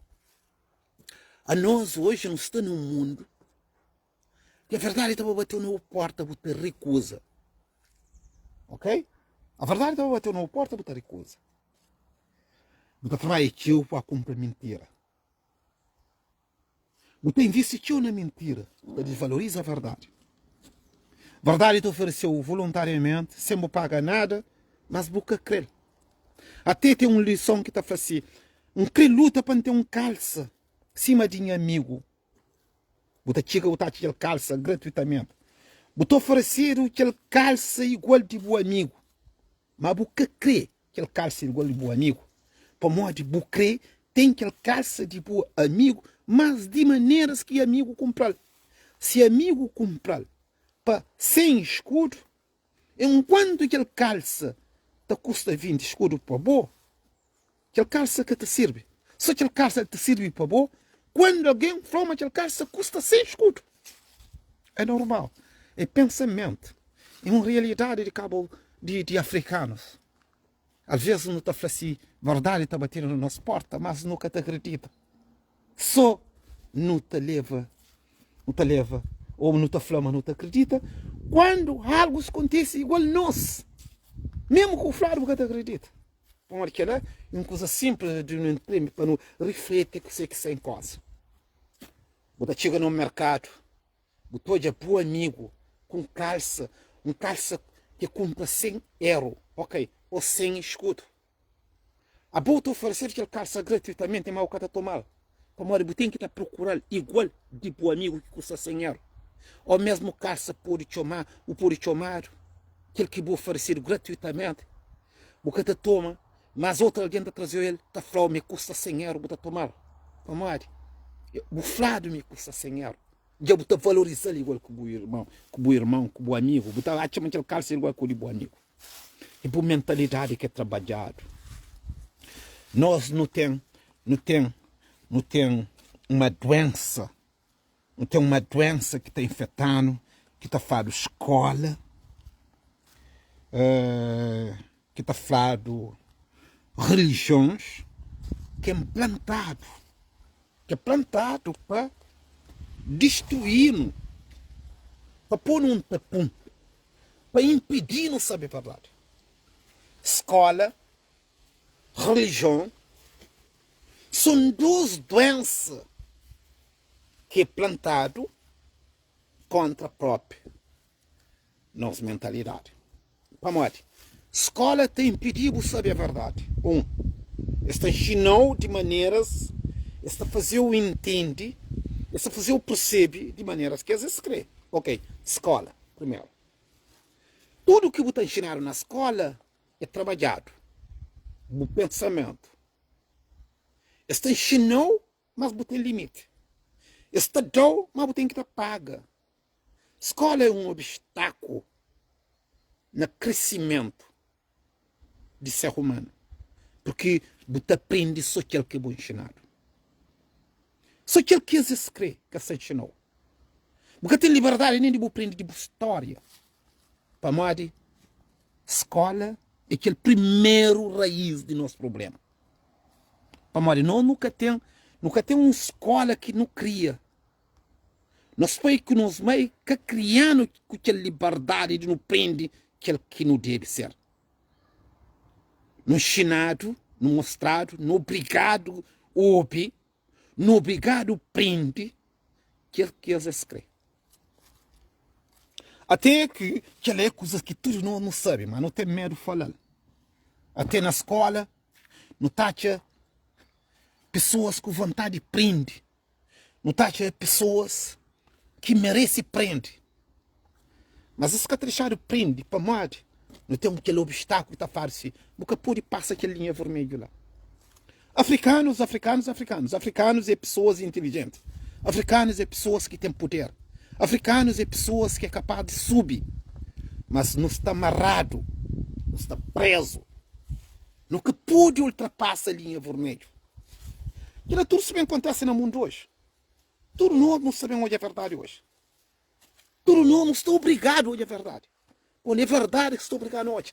anos oji nu sta na un mundu Ki verdadi ta ba bateu na bu porta bu ta rikuza. Ok? A verdadi ta ba bateu na bu porta bu ta rikuza. Bu ta trabadja txeu pa kunpra mintira. Bu ta invisti txeu na mintira, bu ta disvaloriza verdadi. Verdadi ta ofereseu voluntariamenti, sen bu paga nada, mas bu ka krel. Até ten un lison ki ta fla si, N kre luta pa N ten un kalsa sima di nha amigu. Bu ta txiga bu ta atxa kel kalsa gratuitamenti. Bu ta oferesedu kel kalsa igual di bu amigu, ma bu ka kre kel kalsa igual di bu amigu, pamodi bu kre ten kel kalsa di bu amigu, mas di maneras ki amigu kunpra-l. Si amigu kunpra-l pa 100 skudu, Enkuantu kel kalsa ta kusta 20 skudu pa bo, kel kalsa ka ta sirbi. So kel kalsa ta sirbi pa bo kuandu algen fla-u ma kel kalsa kusta 100 skudu. É normal. É pensamentu. É un realidadi di kabu di, di afrikanus. Alvês nu ta fla si verdadi ta batedu na nos porta, mas nu ka ta akredita. Sô nu ta leva, nu ta leva ô nu ta fla ma nu ta akredita kuandu algu kontise igual nos. Mésmu ku fladu bu ka ta akredita. Pamodi kel-la é un kuza sinplis di nu ntende pa nu rifleti kuzê ki sta en koza. Bu ta txiga na un merkadu, Bu ta odja bu amigu ku un kalsa, un kalsa ki kunpra 100 eru, ok, ô 100 eskudu. Abo ta oferesedu kel kalsa gratuitamenti, má bu ka ta toma-l, pamodi bu ten ki ta prokura-l igual di bu amigu ki kusta 100 eru. Ô mésmu kalsa pode txoma, bu pode txomadu kel ki bu oferesedu gratuitamenti, bu ka ta toma, mas otu algen ta traze-u el, ta fla-u ma kusta 100 eru, bu ta toma-l, pamodi bu fladu ma kusta 100 eru. Dja bu ta valoriza-l igual ku bu irmon, ku bu irmon, ku bu amigu. Bu ta atxa ma kel kalsa é igual ku di bu amigu. É bu mentalidadi ki é trabadjadu. Nos nu ten, nu ten, nu ten uma duensa, nu ten uma duensa ki ta infeta-nu, ki ta fladu skola, ki ta fladu relijions, ki é nplantadu. Ki é plantadu pa distruí-nu, pa pô-nu un tapun, pa inpidi-nu sabe verdadi. Skóla, relijion, son dôs duénsa ki é plantadu kóntra própi nos mentalidadi. Pamodi? Skóla ta inpidi-bu sabe verdadi. Un, es ta nxina-u di maneras, es ta faze-u intende, es ta faze-u persebe di maneras ki es krê. Ok, skóla, primeru. Tudu ki bu ta nxinadu na skóla é trabadjadu. Bu pensamentu. Es ta nxina-u, mas bu ten limiti. Es ta da-u, mas bu ten ki ta paga. Skóla é un obstáku na krisimentu di ser umanu, purki bu ta prende sô kel ki bu nxinadu, sô kel ki es krê ka sa nxina-u. Bu ka ten liberdadi nen di bu prende di bu stória, pamodi skóla é kel primeru raís di nos prubléma. Pamodi nos nu ka ten, nu ka ten un skóla ki nu kria. Nos pai ku nos mai ka kria-nu ku kel liberdadi di nu prende kel ki nu debe ser. Nu nxinadu, nu mostradu, nu obrigadu obi, nu obrigadu prende kel ki es es kre. Até ki kel-la é kuzas ki tudu nos nu sabe, ma nu ten medu fala-l. Até na skóla nu ta atxa pesoas ku vontadi di prende, nu ta atxa pesoas ki merese prende, mas es ka ta dexadu prende pamodi nu ten kel obstákulu ki ta fla si bu ka pode pasa kel linha vermedju la. Afrikanus, afrikanus, afrikanus, afrikanus é pesoas intilijenti, afrikanus é pesoas ki ten puder, afrikanus é pesoas ki é kapaz di subi, mas nu sta maradu, nu sta prezu, nu ka pode ultrapasa linha vermedju. Kila tudu sta ben kontese na mundu oji. Tudu nos nu sta ben odja verdadi oji. Tudu nos nu sta obrigadu odja verdadi. Pon é verdadi ki sta obrigadu odja.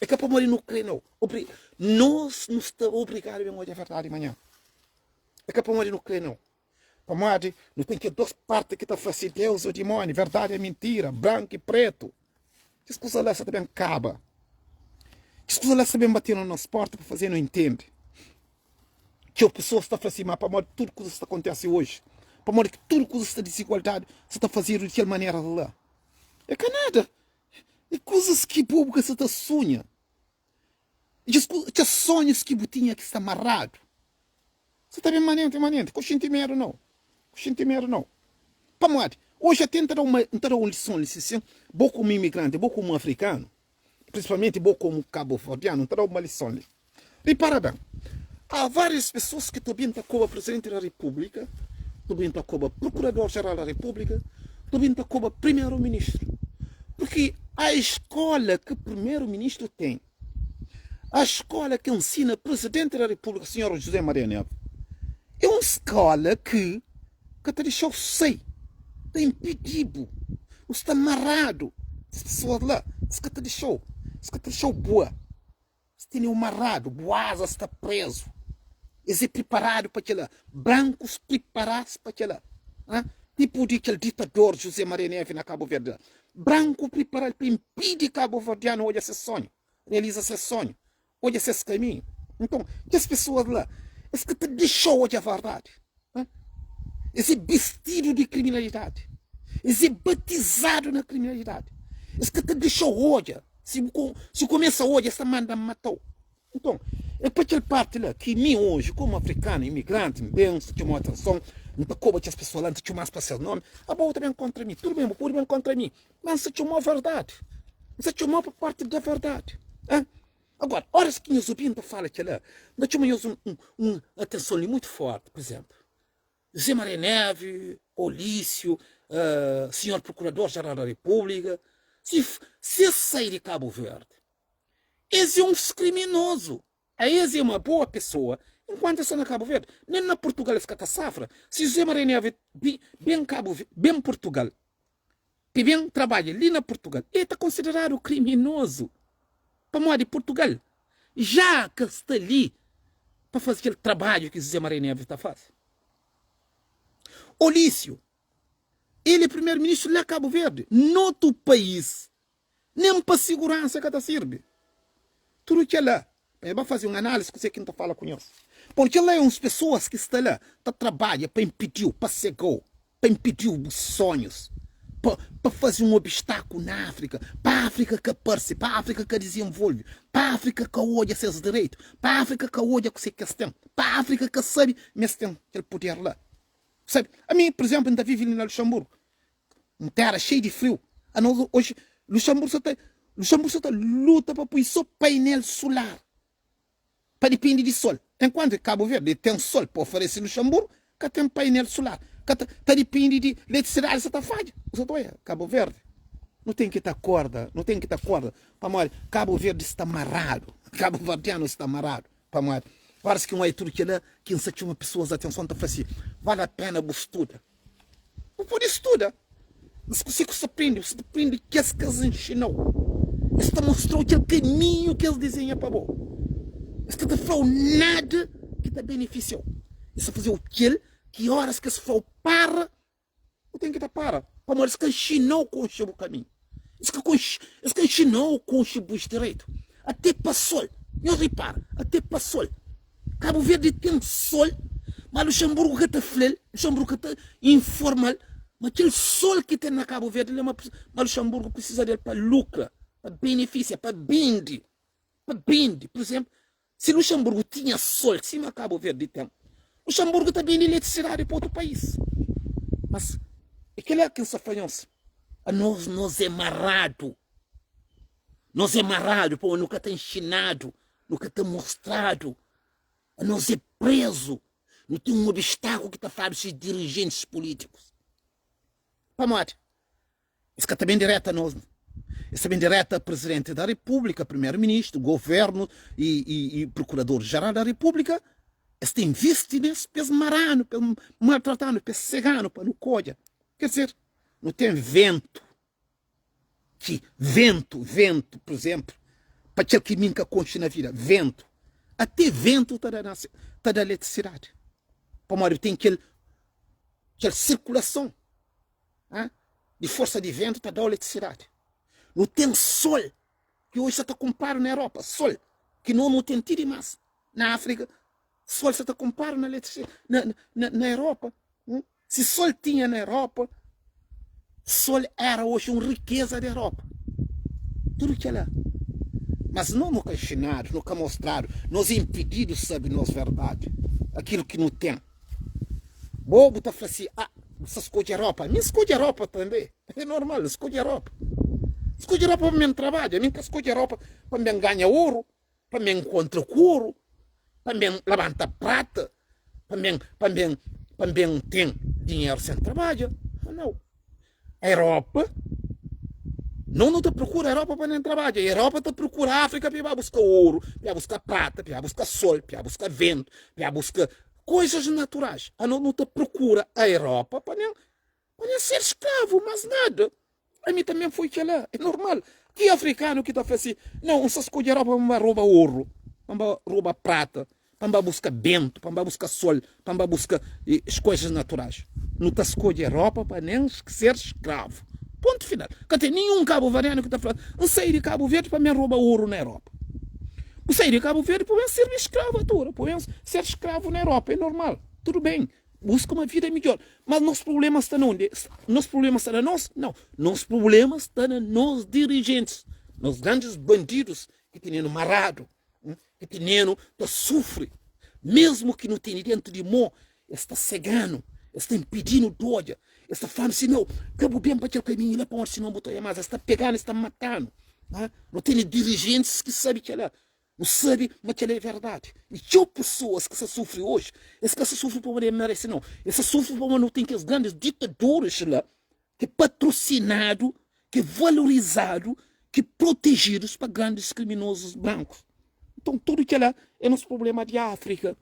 É ka pamodi nu kre nau. Obri nos nu sta obrigadu ben odja verdadi manhan. É ka pamodi nu kre nau. Pamodi nu ten kel dos parti ki ta fla si Deus ô dimóni, verdadi é mintira, branku i pretu. Kes kuza la sa ta ben kaba. Kes kuza la sa ben bate na nos porta pa faze-nu intende. Txeu pesoas ta fla si, ma pamodi tudu kuza sta kontese oji, pamodi ki tudu kuza sta dizigualdadi sa ta fazedu di kel manera la. É ka nada. É kuzas ki bo bu ka sa ta sunha. Kes sonhus ki bu tinha ki sta maradu. Sa ta ben manenti manenti. Ku xinti medu nau. Ku xinti medu nau. Pamodi? Oji ate N ta da uma, N ta da un lison li si sin, bo komu imigranti, bo komu afrikanu, prinsipalmenti bo komu kabuverdianu, N ta da uma lison li. Ripara ben, há várias pesoas ki ta ben ta koba Presidenti da Repúblika, ta ben ta koba Prokurador Jeral da Repúblika, ta ben ta koba Primeru Ministru. Purki a eskola ki Primeru Ministru ten, a eskola ki ensina Presidenti da Repúblika, Sinhor José Maria Neves, é un skola ki ka ta dexa-u sai, ta inpidi-bu, bu sta maradu. Es pesoas la, es ka ta dexa-u, es ka ta dexa-u bua. Es tene-u maradu, bu aza sta prezu. Es é priparadu pa kel-la. Brankus pripara-s pa kel-la. Ha? Tipu di kel ditador José Maria Neves na Kabu Verdi la. Branku pripara-l pa inpidi kabuverdianu odja ses sonhu, realiza ses sonhu, odja ses kaminhu. Nton, kes pesoas la, es ka ta dexa-u odja verdadi. Ha? Es é bistidu di kriminalidadi. Es é batizadu na kriminalidadi. Es ka ta dexa-u odja. Si bu si kumesa odja es ta manda matau. Nton, é pa kel parti la ki mi oji komu afrikanu, imigranti, N ben, N sta txoma atenson, N ta koba kes pesoa la, N ta txoma-s pa ses nomi. Abo bu ta ben kontra mi, tudu ben, bu pode ben kontra mi, ma N sta txoma-u verdadi. N sta txoma-u pa parti da verdadi. Hein? Agora, óras ki nhos obi N ta fala kel-la, N ta txoma nhos un, un, un atenson li mutu fórti. Pur izénplu, José Maria Neves, Olísio, Senhor Procurador Geral da República, si si es sai di Cabo Verde, es é uns criminoso. A es é uma boa pessoa enquanto es sta na Cabo Verde. Nem na Portugal es ka ta safra. Si José Maria Neves ben Cabo ben Portugal, pa ben trabadja li na Portugal, el ta konsideradu kriminozu. Pamodi Portugal ja ka sta li pa faze kel trabadju ki José Maria Neves ta faze. Olísio, el é primeru-ministru la Kabu Verdi, notu país Nen pa siguransa ka ta sirbi. Tudu kel-la, pa nhos ba faze un análisi kuzê ki N ta fala ku nhos. Pamodi kel-la é uns pesoas ki sta la ta trabadja pa inpidi-u, pa sega-u, pa inpidi-u bus sonhus, pa pa faze un obstákulu na Áfrika, pa Áfrika ka parse, pa Áfrika ka dizenvolve, pa Áfrika ka odja ses direitu, pa Áfrika ka odja kuzê ki es ten, pa Áfrika ka sabe ma es ten kel puder la. Sabe, ami, pur izénplu, N ta vive li na Luxanburgu. Un tera xeiu di friu. Anos oji, Luxemburgo sa ta, Luxemburgo sa ta luta pa pui so painel sular pa dipindi di sol. Enkuantu ki Kabu Verdi ten sol pa oferese Luxemburgo, ka ten painel sular. Ka ta, ta dipindi di letrisidadi sa ta fadja. Bu sa ta oia? Kabu Verdi, nu ten ki ta korda, nu ten ki ta korda pamodi Kabu Verdi sta maradu. Kabuverdianu sta maradu pamodi oras ki N oia tudu kila ki N sa txoma pesoas atenson, N ta fla si, vale a pena bu studa. Bu pode studa, mas kuzê ki bu sta prende? Bu sta prende kes ki es inxina-u. Es ta mostra-u kel kaminhu ki es dizenha pa bo. Es ka ta fla-u nada ki ta benefisia-u. Es ta faze-u kel ki óras ki es fla-u para. Bu ten ki ta para, pamodi es ka nxina-u konxe bu kaminhu. Es ka konxe, es ka nxina-u konxe bus direitu. Ate pa sol, nhos ripara, ate pa sol. Kabu Verdi ten sol, ma Luxemburgu ka ta fla-l, Luxemburgu ka ta informa-l ma kel sol ki ten na Kabu Verdi la, ma Luxemburgu prisiza del pa lukra, pa benefisia, pa bende, pa bende. Pur izemplu, Si Luxemburgo tinha sol sima Cabo Verde ten, Luxemburgo ta bende eletricidade pa otu país. Mas é kela ki N sta fla nhos, anos nos é maradu, nos é maradu pamodi nu ka ta nxinadu, nu ka ta mostradu, anos é prezu, nu ten un obstáculo ki ta fladu ses dirijentis políticos. Pamodi? Es ka ta ben direta a nos, es ta ben direta a Presidente da República, Primeiro-Ministro, Governo e, e, e Procurador-Geral da República. Es ta invisti nes pa es mara-nu, pa es maltrata-nu, pa es sega-nu, pa nu kodja. Quer dizer, nu ten ventu ki ventu, ventu, por exemplo, pa kel ki mi N ka konxe na vida, ventu, ate ventu ta da, ta da eletricidade, pamodi ten kel, kel sirkulason. Di forsa di ventu ta da eletrisidadi. Nu ten sol ki oji sa ta kunpradu na Europa, sol ki no nu ten ti dimas na Afrika, sol sa ta kunpradu na na, na, na Europa. Si sol tinha na Europa, sol era oji un rikeza di Europa. Tudu kela. Mas no nu ka nxinadu, nu ka mostradu, nos inpididu sabe nos verdadi, akilu ki nu ten. Bo bu ta fla si, ah, bu sta skodje ropa. Mi skodje ropa tanbe. É normal, skodje ropa. Skodje ropa pa mi trabadja. Mi ka skodje ropa pa mi ganha oru, pa mi enkontra ku oru, pa mi labanta prata, pa mi, pa mi, pa mi ten dinheru sen trabadja. Nau. Europa, no no ta procura Europa pa nem trabadja, Europa ta procura África pa ba busca ouro, pa busca prata, pa busca sol, pa busca vento, pa busca coisas naturais. A no no ta procura a Europa pa nem pa nem ser escravo, mais nada. A mim também foi kela, é normal. Ki africano ki ta fla si, não, N sa skodje Europa pa N ba rouba ouro, pa N ba rouba prata, Pa N ba buska bentu, pa N ba buska sol, pa N ba buska es koisas naturais. Nu ta skodje ropa pa nen ser skravu. Pontu final. Ka ten ninhun kabuverdianu ki ta fla, N sai di Kabu Verdi pa ben roba oru na Eropa. Bu sai di Kabu Verdi pa ben sirbi skravatura, pa ben ser skravu na Eropa. É normal. Tudu ben. Buska uma vida midjor. Mas nos problema sta na undi? Nos problema sta na nos? Nau. Nos problema sta na nos dirijentis, nos grandis bandidus ki tene-nu maradu. Ki tene-nu ta sufri, mesmu ki nu tene dentu di mô, es ta sega-nu, es ta inpidi-nu di odja, es ta fla-nu si, Nau, ka bu ben pa kel kaminhu la, pamodi sinon bu ta odja más. Es ta pega-nu, es ta mata-nu. Nu tene dirijentis ki sabe kel-la, nu sabe ma kel-la é verdadi. I txeu pesoas ki sta sufri oji, es ka sta sufri pamodi es merese, nau, es sta sufri pamodi nu ten kes grandis ditadoris la ki patrosinadu, ki valorizadu, ki protejidus pa grandis kriminozus brankus. Nton tudu kela é nos problema di Afrika.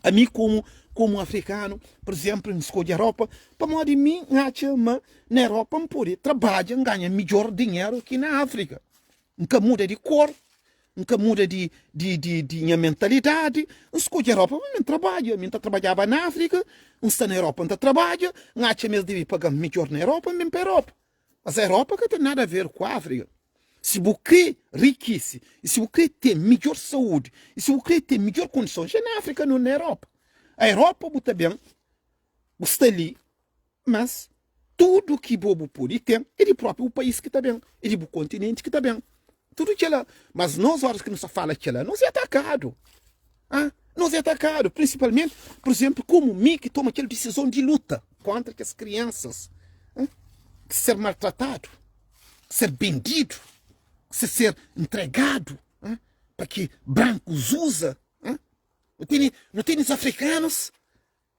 Ami komu komu afrikanu, pur izemplu, N skodje Europa pamodi mi N atxa ma na Europa N pode trabadja, N ganha midjor dinheru ki na Afrika. N ka muda di kor, N ka muda di di di di nha mentalidadi. N skodje Europa pa mi N trabadja. Mi N ta trabadjaba na Afrika, N sta na Europa N ta trabadja, N atxa ma es debe paga-m midjor na Europa, N ben pa Europa. Mas Europa ka ten nada a ver ku Afrika. Si bu kre rikise, i si bu kre ten midjor saúdi, i si bu kre ten midjor kondisons, é na Afrika, no na Europa. A Europa bu ta ben, bu sta li, Mas, tudu ki bo bu pode ten é di propi bu país ki ta ben, é di bu kontinenti ki ta ben. Tudu kela. Mas nos oras ki nu sta fala kela, nos é atakadu. Ah, nos é atakadu, prinsipalmenti, pur izenplu, komu mi ki toma kel disizon di luta kontra kes kriansas ah, ki ser maltratadu, ki ser bendidu, ki sa ser ntregadu ah, pa ki brankus uza. Ah. Nu tene, nu tene afrikanus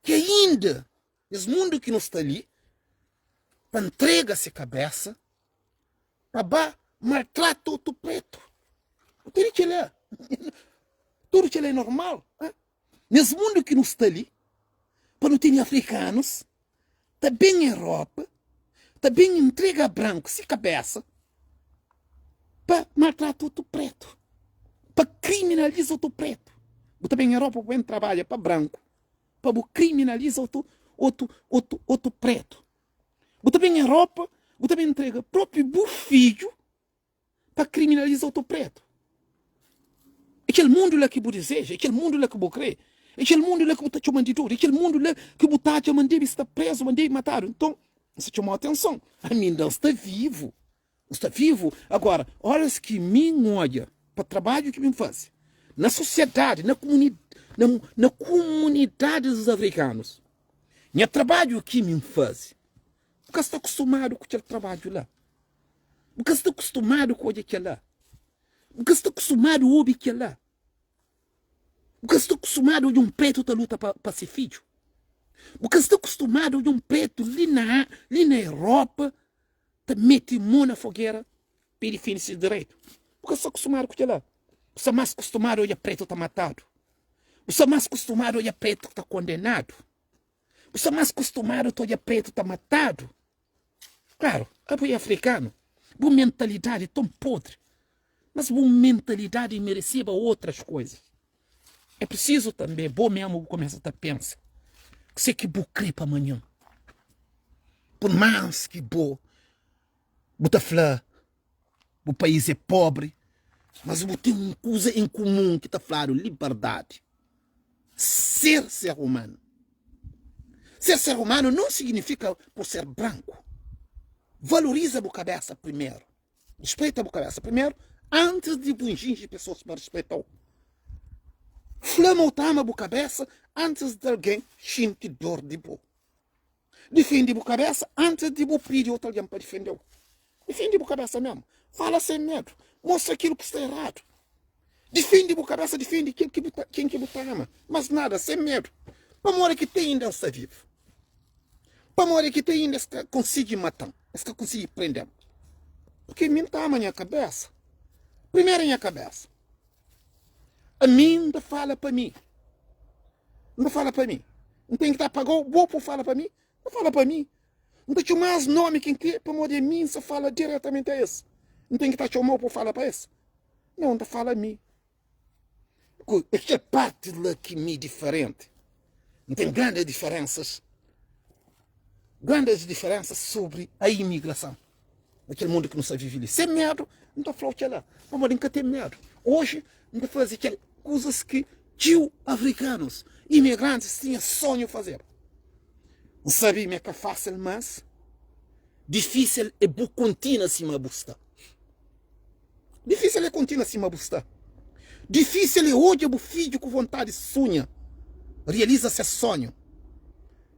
ki ainda Es mundu ki nu sta li ta ntrega se kabésa pa ba maltrata otu pretu. Nu tene kel-la. Tudu kel-la é normal. Nes mundu ki nu sta li, pa nu tene afrikanus ta ben Europa, ta ben ntrega branku se kabésa pa maltrata otu pretu, pa kriminaliza otu pretu. Bu ta ben Europa bu ben trabadja pa branku. pa bu kriminaliza otu otu otu otu pretu. Bu ta ben Europa, bu ta ben ntrega propi bu fidju pa kriminaliza otu pretu. É kel mundu la ki bu dizeja, é kel mundu la ki bu kre, é kel mundu la ki bu ta txoma di dodu, é kel mundu la ki bu ta atxa ma N debe sta prezu, ma N debe matadu. Nton, N sta txoma-u atenson, ami inda N sta vivu. N sta vivu. Agora, óras ki mi N odja pa trabadju ki mi N faze na sosiedadi, na kumuni, na, na kumunidadi dos afrikanus, nha trabadju ki mi N faze, bu ka sta kustumadu ku kel trabadju la. Bu ka sta kustumadu ku odja kel-la. Bu ka sta kustumadu obi kel-la. Bu ka sta kustumadu odja un pretu ta luta pa, pa se fidju. Bu ka sta kustumadu odja un pretu li na, li na Europa ta mete mô na fogera pa e difende se direitu. Bu ka sta kustumadu ku kel-la. Bu sta más kustumadu odja pretu ta matadu. Bu sta más kustumadu odja pretu ta kondenadu. Bu sta más kustumadu ta odja pretu ta matadu. Klaru, abo é afrikanu, bu mentalidadi é ton podri, mas bu mentalidadi mereseba otras koizas. É prisizu tanbe bo mesmu bu kumesa ta pensa kuse ki bu kre pa manhan. Pur más ki bo bu ta fla bu país é pobri, mas bu ten un kuza en kumun ki ta fladu liberdadi. Ser ser humanu. Ser ser humanu non signifika por ser branku. Valoriza bu kabesa primeru. Respeita bu kabesa primeru antis di bu inxinji pesoas pa respeita-u. Fla ma u ta ama bu kabesa antis di algen xinti dor di bo. Difende bu kabesa antis di bu pidi otu algen pa difende-u. Difende bu kabesa mésmu. Fala sen medu. Mostra kil ku sta eradu. Difende bu kabesa, difende kel ki bu ta, ken ki bu ta ama. Mas nada, sen medu. Pamodi ki te inda N sta vivu? Pamodi ki te inda es ka konsigi mata-m? Es ka konsigi prende-m? Purki mi N ta ama nha kabesa. Primeru nha kabesa. Ami N ta fala pa mi. N ta fala pa mi. N ten ki ta pagau bo pa bu fala pa mi? N ta fala pa mi. N ta txoma-s nomi ki N kre pamodi ami N sa fala diretamenti a es. N ten ki ta txoma-u pa bu fala pa es? Nau, N ta fala mi. Ku é kel parti la ki mi diferenti. N ten grandes diferensas, grandes diferensas sobri a imigrason na kel mundu ki nu sta vive li. Sen medu, N ta fla-u kel-la, pamodi N ka ten medu. Oji N ta faze kel kuzas ki txeu afrikanus, imigrantis tinha sonhu fazeba. N sabe ma é ka fásil, mas difísil é bu kontinua sima bu sta. Difísil é kontinua sima bu sta. Difísil é odja bu fidju ku vontadi sunha, realiza ses sonhu,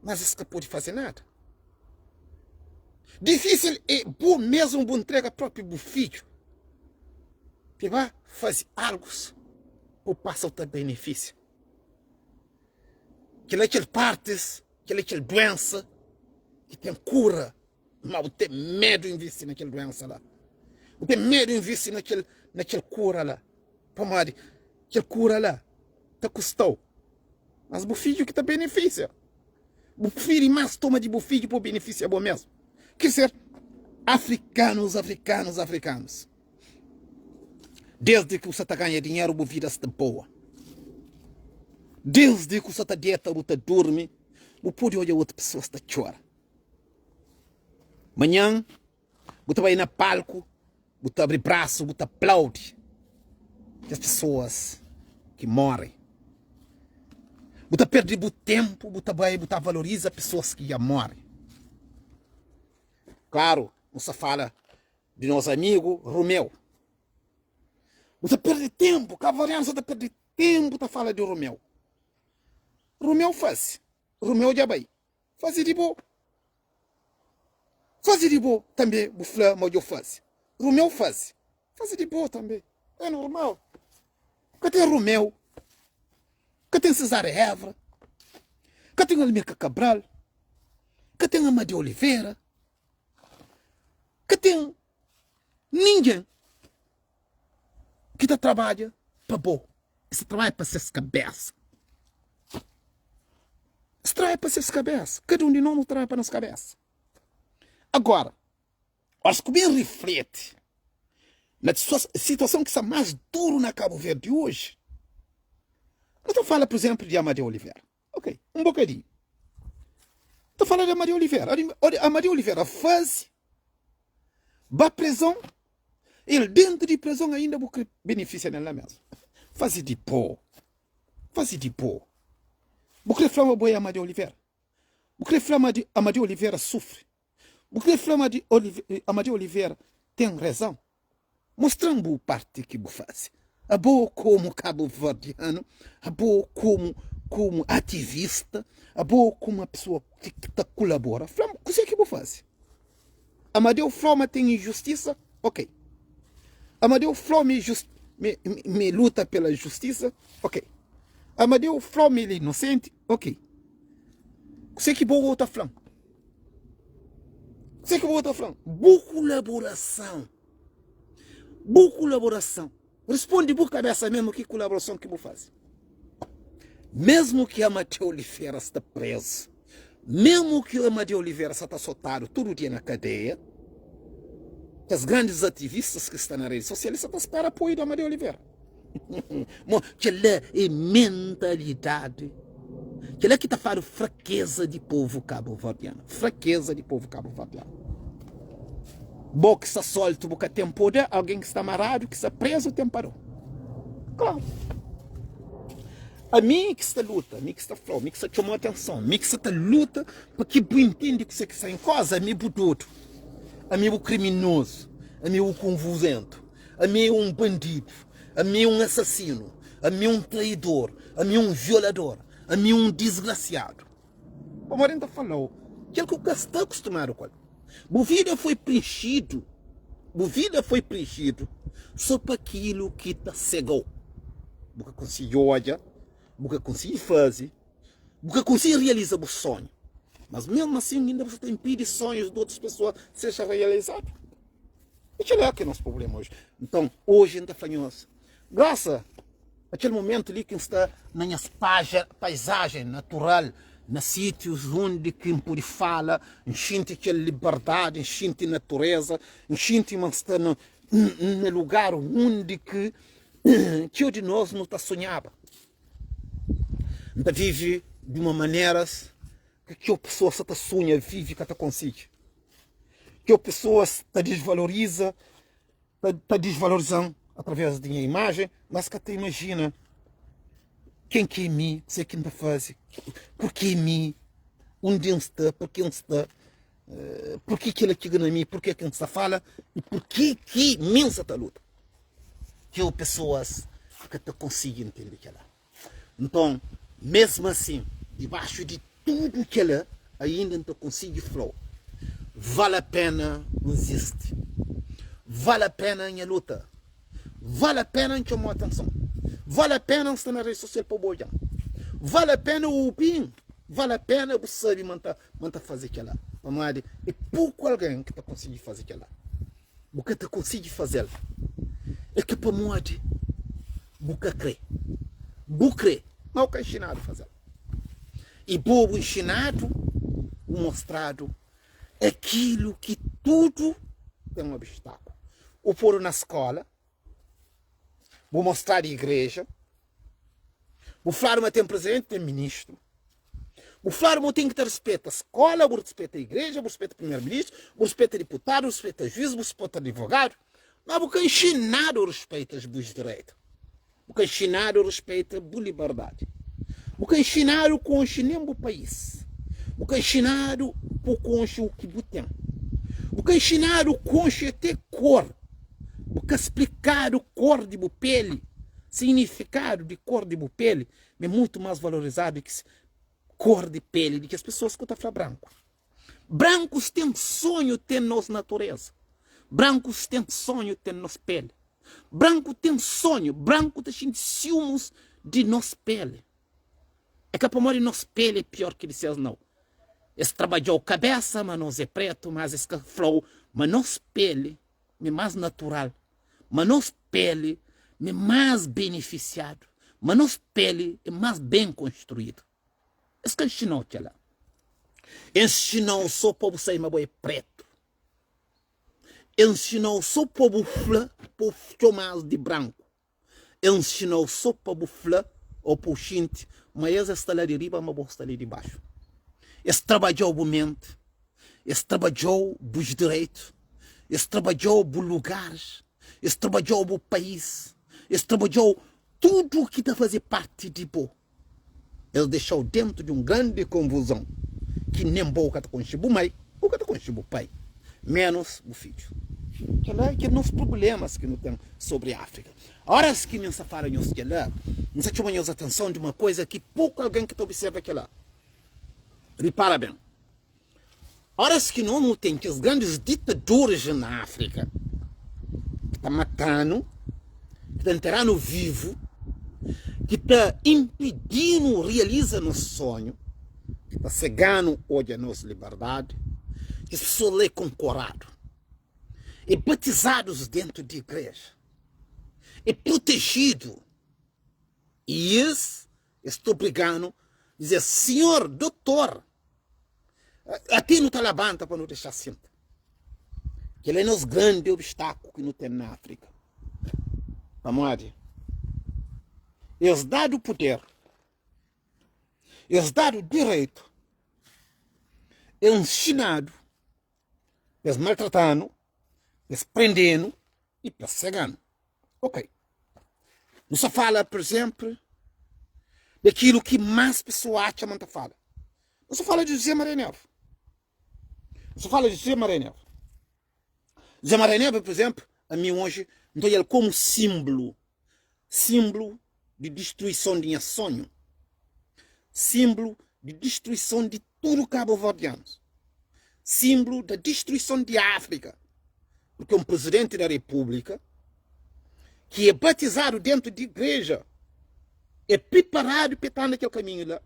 mas es ka pode faze nada. Difísil é bo mesmu bu ntrega propi bu fidju pa ba faze algus pa pasa ta benefisia. Kel-la é kel partis, kel-la é kel duensa ki ten kura. Ma bu ten medu invisti na kel duensa la. Bu ten medu invisti na kel, na kel kura la. Pamodi kel kura la ta kusta-u. Mas bu fidju ki ta benefisia. Bu prifiri más toma di bu fidju pa bu benefisia bo mesmu. Kir ser afrikanus, afrikanus, afrikanus. Desdi ki bu sa ta ganha dinheru bu vida sta boa. Desdi ki bu sa ta deta bu ta durmi, bu pode odja otu pesoas ta txora. Manhan bu ta bai na palku, bu ta abri brasu, bu ta aplaudi kes pesoas ki móre. Bu ta perde bu ténpu, bu ta bai, bu ta valoriza pesoas ki dja móre. Klaru, nu sta fala di nos amigu Romeu. Bu ta perde ténpu, kabuverdianu sa ta perde ténpu ta fala di Romeu. Romeu fase, Romeu dja bai. Faze di bo. Faze di bo tanbe bu fla ma djo faze. Rumeu faze. Faze di bo tanbe. É normal. Ka ten Rumeu. Ka ten Cesária Évora. Ka ten Almirka Cabral. Ka ten Amadeu Oliveira. Ka ten ningen ki ta trabadja pa bo. Es ta trabadja pa ses kabésa. Es trabadja pa ses kabésa. Kada un di nos nu trabadja pa nos kabésa. Agora, óras ku ben rifleti na situason ki sta más duru na Kabu Verdi oji, nu ta fala, pur izénplu, di Amadeu Olivera. Ok, un bokadinhu. Ta fala di Amadeu Oliveira. Amadeu Oliveira faze ba prezon, el dentu di prezon ainda bu kre benefisia nel la mesmu. Faze di bo, faze di bo. Bu kre fla ma bo é Amadeu Oliveira? Bu kre fla ma Amadeu Oliveira sufri? Bu kre fla ma Amadeu Oliveira ten rezon? Mostra-m bu parti ki bu faze. Abo komu kabuverdianu, abo komu komu ativista, abo komu uma pessoa ki ta kulabora, fla-m kuzê ki bu faze. Amadeu fla ma ten injustisa, ok. Amadeu fla ma e luta pela justisa, ok. Amadeu fla ma el é inosenti, ok. Kuzê ki bo ta fla-m? Kuzê ki bo ta fla-m? Bu kulaborason. Bu kulaborason. Responde bu kabesa mesmu ki kulaborason ki bu faze. Mesmu ki Amadeu Olivera sta prezu, mesmu ki Amadeu Olivera sta ta sotadu tudu dia na kadeia, kes grandis ativistas ki sta na redi sosial sta ta spera apoiu di Amadeu Olivera. Mo, kel-la é mentalidadi. Kel-la ki ta fladu frakeza di povu kabuverdianu. Frakeza di povu kabuverdianu. Bo ki sta soltu, bu ka ten poder, algen ki sta maradu, ki sta prezu, ten pa da-u. Klaru. Ami ki sta luta, ami ki sta fla-u, ami ki sta txoma-u atenson, ami ki sta ta luta pa ki bu intende kuzê ki sta en koza, ami bu dodu, ami bu kriminozu, ami bu konvuzentu. Ami é un bandidu, ami é un asasinu, ami é un traidor, ami é un violador, ami é un disgrasiadu. Pamodi N ta fala-u kel ki bu ka sta akustumadu ku el. Bu vida foi prenxidu, bu vida foi prenxidu sô pa kilu ki ta sega-u. Bu ka konsigi odja, bu ka konsigi faze, bu ka konsigi realiza bu sonhu. Mas mesmu asin inda bu sta ta inpidi sonhus di otus pesoa seja realizadu. E kel-la ki é nos prubléma oji. Nton, oji N ta fla nhos, grasa a kel momentu li ki N sta na nhas paja, paizajen natural, na sítius undi ki N pode fala, N xinti kel liberdadi, N xinti natureza, N xinti ma N sta na, na lugar undi ki txeu di nos nu ta sonhaba. N ta vive di uma maneras ki txeu pesoas sa ta sunha vive ka ta konsigi. Txeu pesoas ta disvaloriza, ta disvalorizan através di nha imajen, mas ka ta imajina ken ki é mi, kuzê ki N ta faze, purkê mi, undi N sta, purkê N sta, purkê kel-la txiga na mi, purkê ki N sta fala i purkê ki mi N sta ta luta. Txeu pesoas ka ta konsigi ntende kel-la. Nton, mésmu asin, dibaxu di tudu kel-la, ainda N ta konsigi fla-u, Vale apéna N zisti. Vale apéna nha luta. Vale apéna N txoma-u atenson. Vale apéna N sta na redi sosial pa bu odja-m. Vale apéna obi-m. Vale apéna bu sabe ma N ta, ma N ta faze kel-la. Pamodi é poku algen ki ta konsigi faze kel-la. Bu ka ta konsigi faze-l. É ka pamodi bu ka krê. Bu krê, má bu ka nxinadu faze-l. I bo bu nxinadu, bu mostradu akilu ki tudu ten obstákulu. Bu podu na skóla, bu mostradu igreja, bu fladu ma ten prizidenti, ten ministru. Bu fladu ma bu ten ki ta rispeta skola, bu rispeta igreja, bu rispeta primeru-ministru, bu rispeta diputadu, bu rispeta juiz, bu rispeta advogadu, ma bu ka nxinadu rispeita bus direitu, bu ka nxinadu rispeita bu liberdadi, bu ka nxinadu konxe nen bu país, bu ka nxinadu pa konxe u ki bu ten, bu ka nxinadu konxe ate kor, bu ka splikadu kor di bu peli, signifikadu di kor di bu peli. Ma é mutu más valorizadu di ki kor di peli di kes pesoas ku ta fla branku. Brankus ten sonhu ten nos natureza. Brankus ten sonhu ten nos peli. Branku ten sonhu, branku ta xinti siumus di nos peli. É ka pamodi nos peli é pior ki di ses nau. Es trabadjau kabesa ma nos é pretu, mas es ka flau ma nos peli é más natural ma nos peli é más benefisiadu, ma nos peli é más ben konstruídu. Es ka nxina-u kel-la. Es nxina-u sô pa bu sai ma bo é prétu. Es nxina-u sô pa bu fla, pa bu txoma-s di branku. Es nxina-u sô pa bu fla ô pa bu xinti ma es es sta la di riba ma bo sta li di baxu. Es trabadja-u bu menti, es trabadja-u bus direitu, es trabadja-u bu lugaris, es trabadja-u bu país, es trabadja-u tudu ki ta faze parti di bo. Es dexa-u dentu di un grandi konfuzon ki nen bo ka ta konxe bu mai, bu ka ta konxe bu pai, ménus bu fidju. Kel-la é kel nos prublémas ki nu ten sobri Áfrika. Óras ki mi N sta fala nhos kel-la, N sta txoma nhos atenson di uma kuza ki poku algen ki ta observa kel-la. Ripara ben, óras ki nos nu ten kes grandis ditaduris na Áfrika ki ta mata-nu, ki ta ntera-nu vivu, ki ta inpidi-nu realiza nos sonhu, ki ta sega-nu odja nos liberdadi, kes pesoa la é konkoradu, é batizadus dentu di igreja, é protejidu i es Es ta obriga-nu dize, Sinhor Dotor, ate nu ta labanta pa nu dexa sinta. Kel é nos grandi obstaku ki nu ten na Afrika. Pamodi es dadu puder, es dadu direitu, es nxinadu, es maltrata-nu, es prende-nu i pa es sega-nu. Ok. Nu sta fala, por exemplo, daquilo que mais pessoa atxa ma N ta fala. Nu sta fala di José Maria Neves. Nu sta fala di José Maria Neves. José Maria Neves, por exemplo, a mi hoje N ta odja-l como símbolo, símbolo di destruição di nha sonho, símbolo di destruição di tudo cabo-verdianos, símbolo da destruição di África, porque um presidente da República ki é batizadu dentu di igreja é priparadu pa el ta anda kel kaminhu la,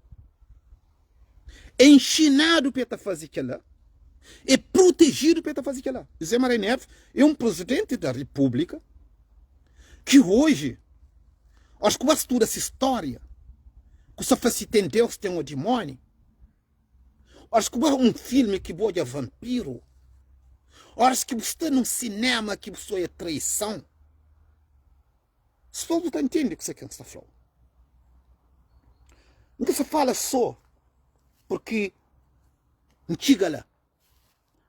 é inxinadu pa el ta faze kel-la, é protejidu pa el ta faze kel-la. José Maria Neves é un presidenti da Repúblika ki oji, óras ki bu ba studa se stória, ku sa fla si ten Deus ten o dimóni, Óras ki bu un filmi ki bu odja vanpiru, óras ki bu sta nun sinema ki bu sta odja traison, sô bu ta ntende kuzê ki N sta fla-u. N ka sta fala sô purki N txiga la.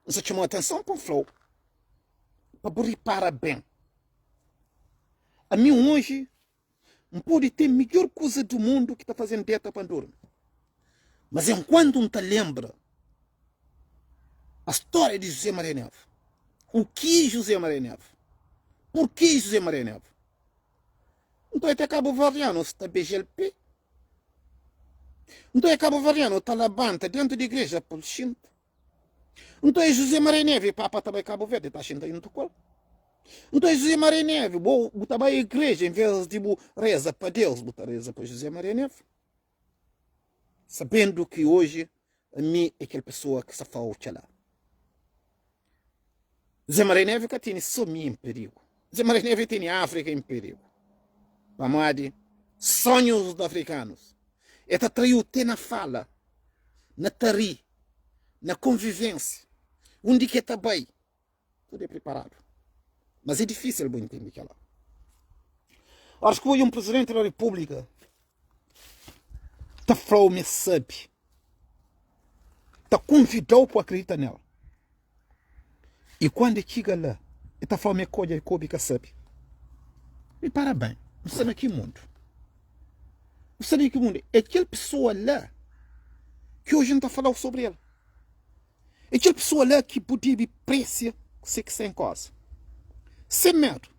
N sta txoma-u atenson pa N fla-u pa bu ripara ben. Ami oji N pode ten midjór kuza di mundu ki ta faze-m deta pa N durmi. Mas enkuantu N ta lenbra a stória di José Maria Neves, o ki José Maria Neves, porquê José Maria Neves, nton é te kabuverdianu sta beja-l pé, nton é kabuverdianu ta labanta dentu di igreja pa-l xinta. Nton é José Maria Neves, Papa ta bai Cabo Verde, ta xinta junto ku el. Nton é José Maria Neves, bo bu ta bai igreja em vez di bu reza pa Deus, bu ta reza pa José Maria Neves. Sabendo ki hoje ami é kel pessoa ki sta fala txala. José Maria Neves ka tene só mi em perigo. José Maria Neves tene África em perigo. Pamodi sonhos de africanos. É ta traiu te na fala, na ta ri, na konvivênsia, undi ki e ta bai, tudu é priparadu. Mas é difísil bu intende kela. Óras ki bu odja un prizidenti di repúblika ta fla-u ma e sabe, ta konvida-u pa bu akridita nel, i kandu e txiga la, e ta fla-u ma e ka odja, e ka obi, e ka sabe. Ripara ben, bu sta na ki mundu? Bu sta na ki mundu? É kel pesoa la ki oji N ta fala-u sobri el. É kel pesoa la ki bu debe presia se ki sen koza. Sen medu.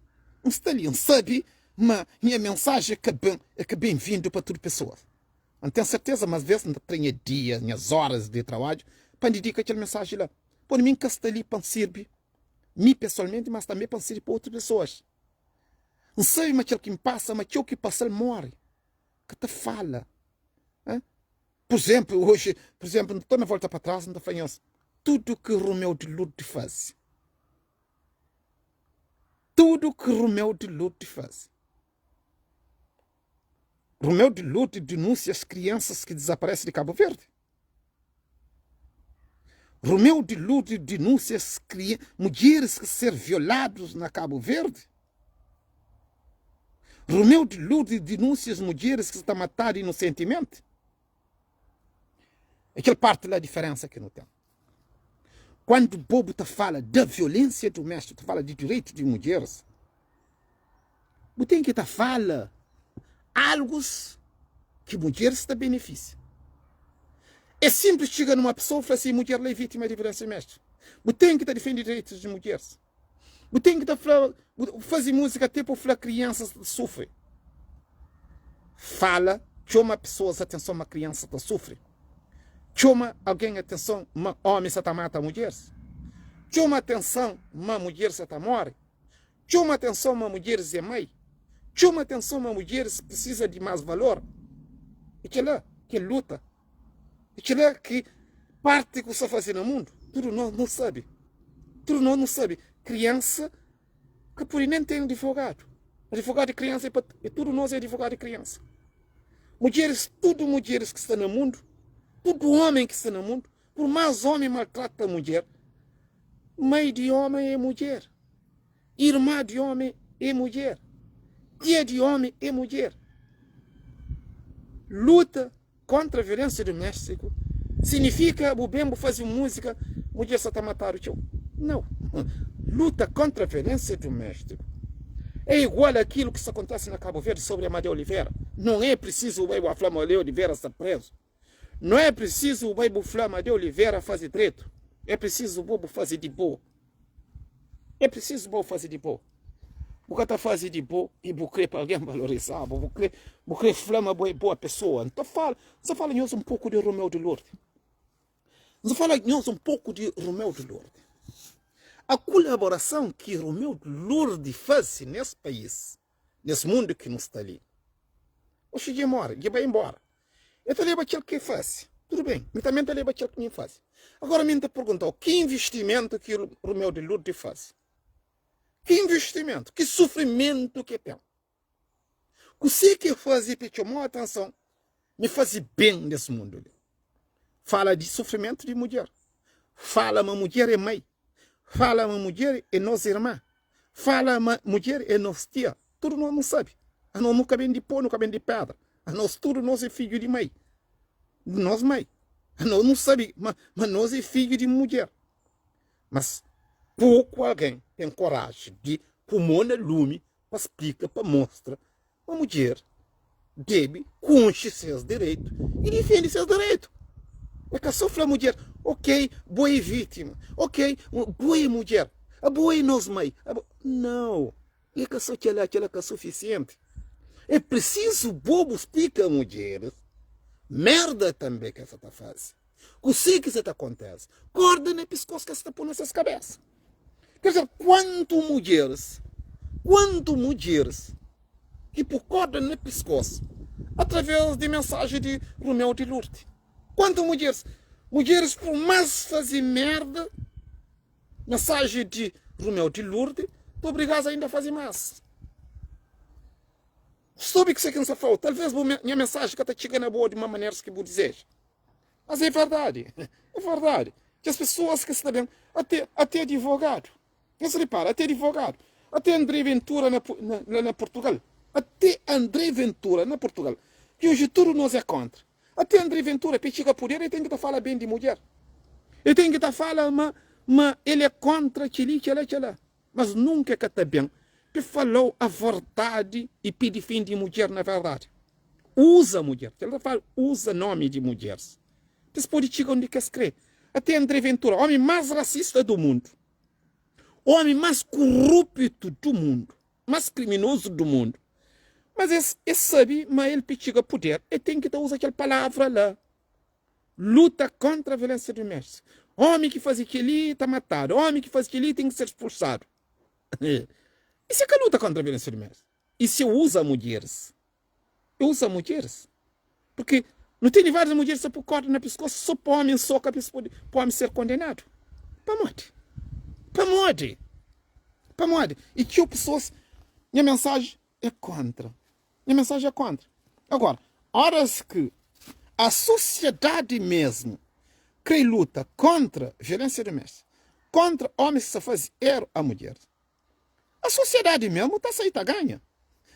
N sta li, N sabe ma nha mensaji é ka ben, é ka ben-vindu pa tudu pesoa. N ten serteza ma asves N ta tra nha dia, nhas oras di trabadju pa N didika kel mensaji la. Pamodi mi N ka sta li pa N sirbi mi pesoalmenti, mas tanbe pa N sirbi pa otus pesoas. N sabe ma kel ki N pasa, ma txeu ki pasa-l móre. Ka ta fala. Pur izénplu, oji, pur izénplu, N ta torna volta pa tras, N ta fla nhos, tudu ki Romeu di Lourdes faze, tudu ki Romeu di Lourdes faze, Romeu di Lourdes dinúnsia as kriansas ki dizaparese di Kabu Verdi. Romeu di Lourdes dinúnsia as mudjeris ki ser violadus na Kabu Verdi. Romeu di Lourdes dinúnsia as mudjeris ki sta matadu inosentimenti. É kel parti la diferensa ki nu ten. Kuandu bo bu ta fala da violensia dumestiku, ta fala di direitu di mudjeris, bu ten ki ta fala algus ki mudjeris ta benefisia. É simplis txiga numa pesoa i fla si mudjer la é vitima di violensia dumestiku. Bu ten ki ta difende direitus di mudjeris. Bu ten ki ta fla, bu faze múzika até pa fla kriansas ta sufri. Fala, txoma pesoas atenson ma kriansa ta sufri. Txoma algen atenson ma ómi sa ta mata mudjeris. Txoma atenson ma mudjeris sa ta móre. Txoma atenson ma mudjeris é mai. Txoma atenson ma mudjeris prisiza di más valor. É kel-la ki é luta. É kel-la ki parti ku sta faze na mundu. Tudu nos nu sabe. Tudu nos nu sabe. Kriansa ka pode nen ten adivogadu. Adivogadu di kriansa é pa tudu nos é adivogadu di kriansa. Mudjeris, tudu mudjeris ki sta na mundu, tudu omen ki sta na mundu, pur más omi maltrata mudjer, mai di omi é mudjer, irma di omi é mudjer, tia di omi é mudjer. Luta kontra violensia duméstiku signifika bu ben bu faze un múzika, mudjer sa ta matadu txeu. Nau. Luta kontra violensia duméstiku é igual akilu ki sta kontese na Kabu Verdi sobri Amadeu Olivera. Não é prisizu bu bai bu fla Amadeu Olivera sta prezu. Não é prisizu bu bai bu fla Amadeu Olivera faze dretu. É prisizu bo bu faze di bo. É prisizu bo faze di bo. Bu ka ta faze di bo i bu kre pa algen valoriza-bu. Bu kre, bu kre fla ma bo é boa pesoa. N ta fala, N ta fala nhos un poku di Romeu di Lourdes. N ta fala nhos un poku di Romeu di Lourdes. A kulaborason ki Romeu di Lourdes faze nes país, nes mundu ki nu sta li. Oxi dja more, dja bai inbora. El ta leba kel ki el faze. Tudu ben, mi tanbe N ta leba kel ki mi N faze. Agora mi N ta pergunta-u, ki investimentu ki Romeu di Lourdes faze? Ki investimentu? Ki sufrimentu ki el ten? Kuse ki el faze pa el txoma-u atenson? Mi faze ben nes mundu li. Fala di sufrimentu di mudjer. Fala ma mudjer é mai. Fala ma mudjer é nos irma. Fala ma mudjer é nos tia. Tudu nos nu sabe. Anos nu ka ben di pó, nu ka ben di pedra. Anos tudu nos é fidju di mai. Di nos mai. Anos nu sabe ma, ma nos é fidju di mudjer. Mas poku algen ten koraji di pô mô na lumi pa splika, pa mostra ma mudjer debe konxe ses direitu i difende ses direitu. É ka sô fla mudjer, ok, bo é vítima, ok, bo é mudjer, abo é nos mai. Abo... Nau, é ka sô kel-la, kel-la ka sufisienti. É prisizu bo bu splika mudjeris merda tanbê ki es sa ta faze, kuse ki sa ta kontese, korda na piskos ki es ta pô na ses kabesa. Quer dizer, quanto mudjeres, quanto mudjeres ki pu korda na piskos através di mensaji di Romeu di Lourdes. Quanto mudjeres, mudjeres por más faze merda, mensaji di Romeu di Lourdes ta obrigas ainda faze más. Sobe kuse ki N sta fla-u, talvez bu nha mensaji ka ta txiga na bo di ma maneras ki bu dizeja. Mas é verdadi, é verdadi. Kes pesoas ki sta ben, até, até advogadu. Nhos repara, até advogadu. Até André Ventura na, na, na Portugal. Até André Ventura na Portugal. Ki oji tudu nos é kontra. Até André Ventura, pa el txiga puder, el ten ki ta fala ben di mudjer. El ten ki ta fala ma, ma el é kontra kel-li, kel-la, kel-la. Mas nunka el ka ta ben pa fala-u a verdadi i pa difende mudjer na verdadi. Uza mudjer. Kel ta fala uza nomi di mudjeris. Pa es pode txiga undi ki es kre. Até André Ventura, omi mas rasista do mundu, omi mas kuruptu do mundu, mas kriminozu do mundu. Mas es, es sabe ma el pa txiga puder, el ten ki ta uza kel palavra la. Luta kontra violensia duméstika. Omi ki faze kel-li ta matadu. Omi ki faze kel-li ten ki ser spulsadu. Isso é ka luta kontra violensia duméstika. Isso é uza mudjeris. É uza mudjeris. Porque nu tene várias mudjeris ta pui korda na piskosu so pa omi nsoka pa es pode pa omi ser kondenadu. Pamodi? Pamodi? Pamodi? I txeu pesoas, nha mensaji é kontra. Nha mensaji é kontra. Agora, oras ki a sosiedadi mesmu kre luta kontra violensia doméstika, kontra omis ki sta faze eru a mudjeris, a sosiedadi mesmu ta sai ta ganha.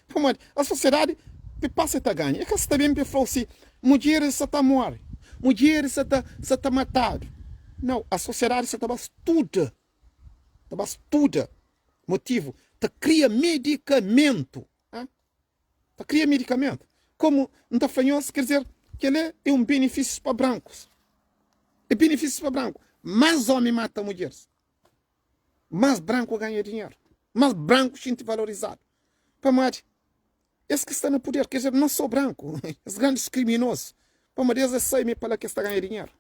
Pamodi a sosiedadi pe pasa ta ganha. É ka sta ben pe fla-u si mudjeris sa ta more. mudjeris sa ta sa ta matadu. Nau, a sosiedadi sa ta ba studa, ta ba studa motivu, ta kria medikamentu, ah, ta kria medikamentu. Komu N ta fla nhos, ker dizer, kel-li é un benefisius pa brankus, é benefisius pa branku. Más ómi mata mudjeris, más branku ganha dinheru, más branku xinti valorizadu. Pamodi? Es ki sta na puder, ker dizer, no so branku, es grandis kriminozu, pamodi es es sai ma é pa la ki es ta ganha dinheru.